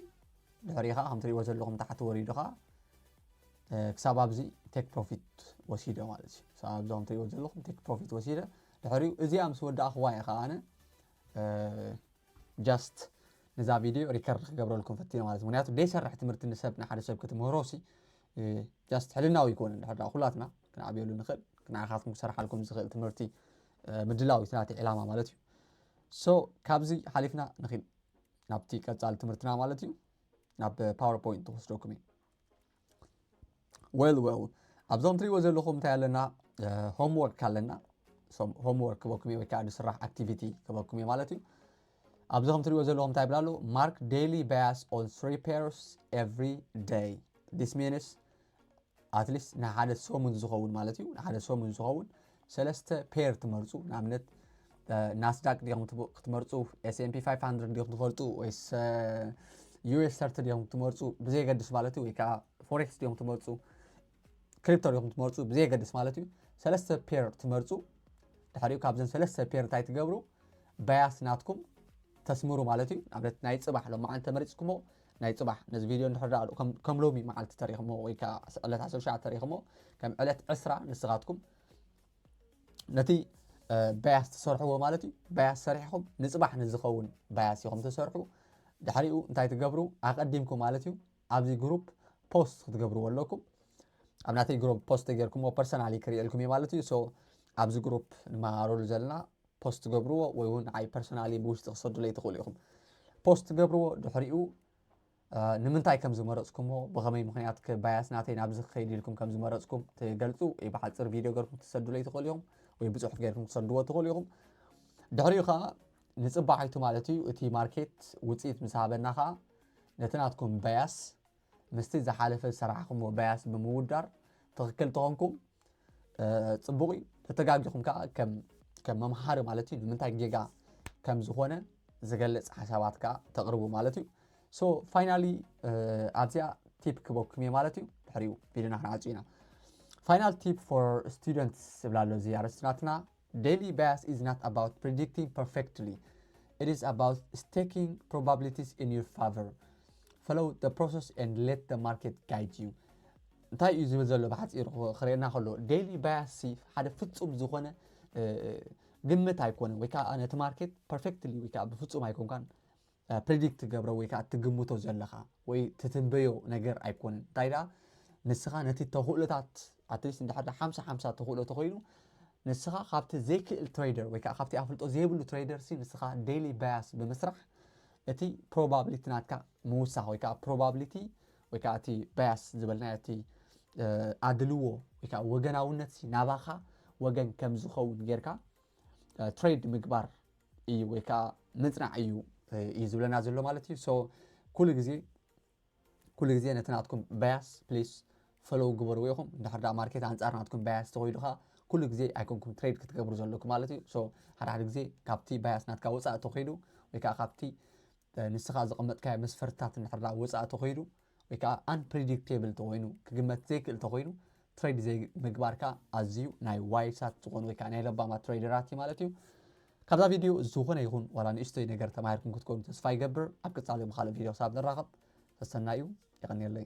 ድሕሪኡ ከዓ ከም ትሪእዎ ዘለኹም ታሕቲ ወሪዱ ከዓ ክሳብ ኣብዚ ቴክ ፕሮፊት ወሲደ ማለት እዩ። ክሳብ ኣብዚ ከም ትሪእዎ ዘለኹም ቴክ ፕሮፊት ወሲደ። ድሕሪኡ እዚኣ ምስ ወዳእኽዋ እየ ከዓ ኣነ ጃስት ነዛ ቪድዮ ሪከርድ ክገብረልኩም ፈቲነ ማለት እዩ። ምክንያቱ ዘይሰርሕ ትምህርቲ ንሰብ ንሓደ ሰብ ክትምህሮ ሲ just ሕልናዊ ይኮነ እንድሕር ኩላትና ክንዓብየሉ ንኽእል፣ ንዓኻትኩም ክሰርሓልኩም ዝኽእል ትምህርቲ ምድላው እዩ ናተይ ዕላማ ማለት እዩ። So ካብዚ ሓሊፍና ንኽእል ናብቲ ቀጻሊ ትምህርትና ማለት እዩ። ናብ ፓወርፖይንት ትወስደኩም እዩ። Well well፣ ኣብዚ ከም ትሪእዎ ዘለኹም እንታይ ኣለና? ሆምወርክ ኣለና። ሆምወርክ ክበኩም ወይ ከዓ ዝስራሕ ኣክቲቪቲ ክበኩም ማለት እዩ። ኣብዚ ከም ትሪእዎ ዘለኹም እንታይ ይብላሉ? Mark daily bias on three pairs every day. This means at least ንሓደ ሰሙን ዝኸውን ማለት እዩ። ንሓደ ሰሙን ዝኸውን ሰለስተ ፔር ትመርፁ። ንኣብነት ናስዳቅ ዲኹም ክትመርፁ፣ S&P five hundred ዲኹም ትፈልጡ ወይስ US thirty ዲኹም ትመርፁ ብዘየገድስ ማለት እዩ። ወይ ከዓ ፎሬክስ ዲኹም ትመርፁ፣ ክሪፕቶ ዲኹም ትመርፁ ብዘየገድስ ማለት እዩ። ሰለስተ ፔር ትመርፁ። ድሕሪኡ ካብዘን ሰለስተ ፔር እንታይ ትገብሩ? ባያስ ናትኩም ተስምሩ ማለት እዩ። ንኣብነት ናይ ፅባሕ ሎም መዓልቲ ተመሪፅኩሞ፣ ናይ ፅባሕ ነዚ ቪድዮ እንድሕር ደኣ ከም ሎሚ መዓልቲ ተሪኽሞ ወይ ከዓ ዕለት ዓሰርተ ትሽዓተ ተሪኽሞ፣ ከም ዕለት ዕስራ ንስኻትኩም ነቲ ባያስ ትሰርሕዎ ማለት እዩ። ባያስ ሰሪሕኹም ንፅባሕ ንዝኸውን ባያስ ኢኹም ትሰርሑ። ድሕሪኡ እንታይ ትገብሩ? ኣቐዲምኩም ማለት እዩ ኣብዚ ግሩፕ ፖስት ክትገብርዎ ኣለኩም። ኣብ ናተይ ግሩፕ ፖስት ተገይርኩምዎ ፐርሰናሊ ክርእየልኩም እዩ ማለት እዩ። So ኣብዚ ግሩፕ ንመሃረሉ ዘለና ፖስት ትገብርዎ ወይ እውን ንዓይ ፐርሰናሊ ብውሽጢ ክሰዱለይ ትኽእሉ ኢኹም። ፖስት ትገብርዎ ድሕሪኡ ንምንታይ ከም ዝመረፅኩሞ፣ ብኸመይ ምኽንያት ባያስ ናተይ ናብዚ ክኸይድ ኢልኩም ከም ዝመረፅኩም ትገልፁ ወይ ብሓፂር ቪድዮ ገርኩም ትሰዱለይ ትኽእሉ ኢኹም ወይ ብፅሑፍ ገርኩም ትሰድዎ ትኽእሉ ኢኹም። ድሕሪኡ ከዓ ንፅባሒቱ ማለት እዩ እቲ ማርኬት ውፅኢት ምስ ሃበና ከዓ ነቲ ናትኩም ባያስ ምስቲ ዝሓለፈ ዝሰራሕኹምዎ ባያስ ብምውዳር ትኽክል ተኾንኩም ፅቡቕ እዩ። ተተጋጊኹም ከዓ ከም መምሃሪ ማለት እዩ ንምንታይ ጌጋ ከም ዝኾነ ዝገልፅ ሓሳባት ከዓ ተቕርቡ ማለት እዩ። So finally ኣብዚኣ ቲፕ ክበኩም እየ ማለት እዩ። ድሕሪኡ ቪድዮና ክንዓፁ ኢና። Final tip for students ዝብላ ኣሎ እዚ ኣርእስቲ ናትና። Daily bias is not about predicting perfectly. It is about staking probabilities in your favor. Follow the process and let the market guide you. እንታይ እዩ ዝብል ዘሎ ብሓፂሩ ክርእየና ከሎ፣ ዴይሊ ባያስ ሓደ ፍፁም ዝኾነ ግምት ኣይኮነን፣ ወይ ከዓ ነቲ ማርኬት ፐርፌክትሊ ወይ ከዓ ብፍፁም ኣይኮንካን ፕሪዲክት ትገብሮ ወይ ከዓ ትግምቶ ዘለኻ ወይ ትትንበዮ ነገር ኣይኮነን። እንታይ ደኣ ንስኻ ነቲ ተኽእሎታት ኣትሊስት እንድሕር ሓምሳ ሓምሳ ተኽእሎ ተኮይኑ ንስኻ ካብቲ ዘይክእል ትሬደር ወይ ከዓ ካብቲ ኣፍልጦ ዘይብሉ ትሬደር ሲ ንስኻ ዴይሊ ባያስ ብምስራሕ እቲ ፕሮባብሊቲ ናትካ ምውሳኽ ወይ ከዓ ፕሮባብሊቲ ወይ ከዓ እቲ ባያስ ዝበልናዮ እቲ ኣድልዎ ወይ ከዓ ወገናውነት ሲ ናባኻ ወገን ከም ዝኸውን ጌርካ ትሬድ ምግባር እዩ ወይ ከዓ ምፅናዕ እዩ እዩ ዝብለና ዘሎ ማለት እዩ። So ኩሉ ግዜ ኩሉ ግዜ ነቲ ናትኩም ባያስ ፕሊስ ፈሎው ግበርዎ ኢኹም። እንድሕር ደኣ ማርኬት ኣንፃር ናትኩም ባያስ ተኾይዱ ከዓ ኩሉ ግዜ ኣይኮንኩም ትሬድ ክትገብሩ ዘለኩም ማለት እዩ። So ሓደ ሓደ ግዜ ካብቲ ባያስ ናትካ ወፃእ ተኾይዱ ወይ ከዓ ካብቲ ንስኻ ዘቐመጥካዮ መስፈርትታት እንድሕር ደኣ ወፃእ ተኾይዱ ወይ ከዓ ኣንፕሪዲክቴብል ተኾይኑ ክግመት ዘይክእል ተኾይኑ ትሬድ ዘይምግባርካ ኣዝዩ ናይ ዋይሳት ዝኾኑ ወይ ከዓ ናይ ለባማት ትሬደራት እዩ ማለት እዩ። ካብዛ ቪድዮ ዝኾነ ይኹን ዋላ ንእሽተይ ነገር ተማሂርኩም ክትኮኑ ተስፋ ይገብር። ኣብ ቀፃሊ ብካልእ ቪድዮ ክሳብ ንራኸብ ሰሰናዩ። የቐንየለይ።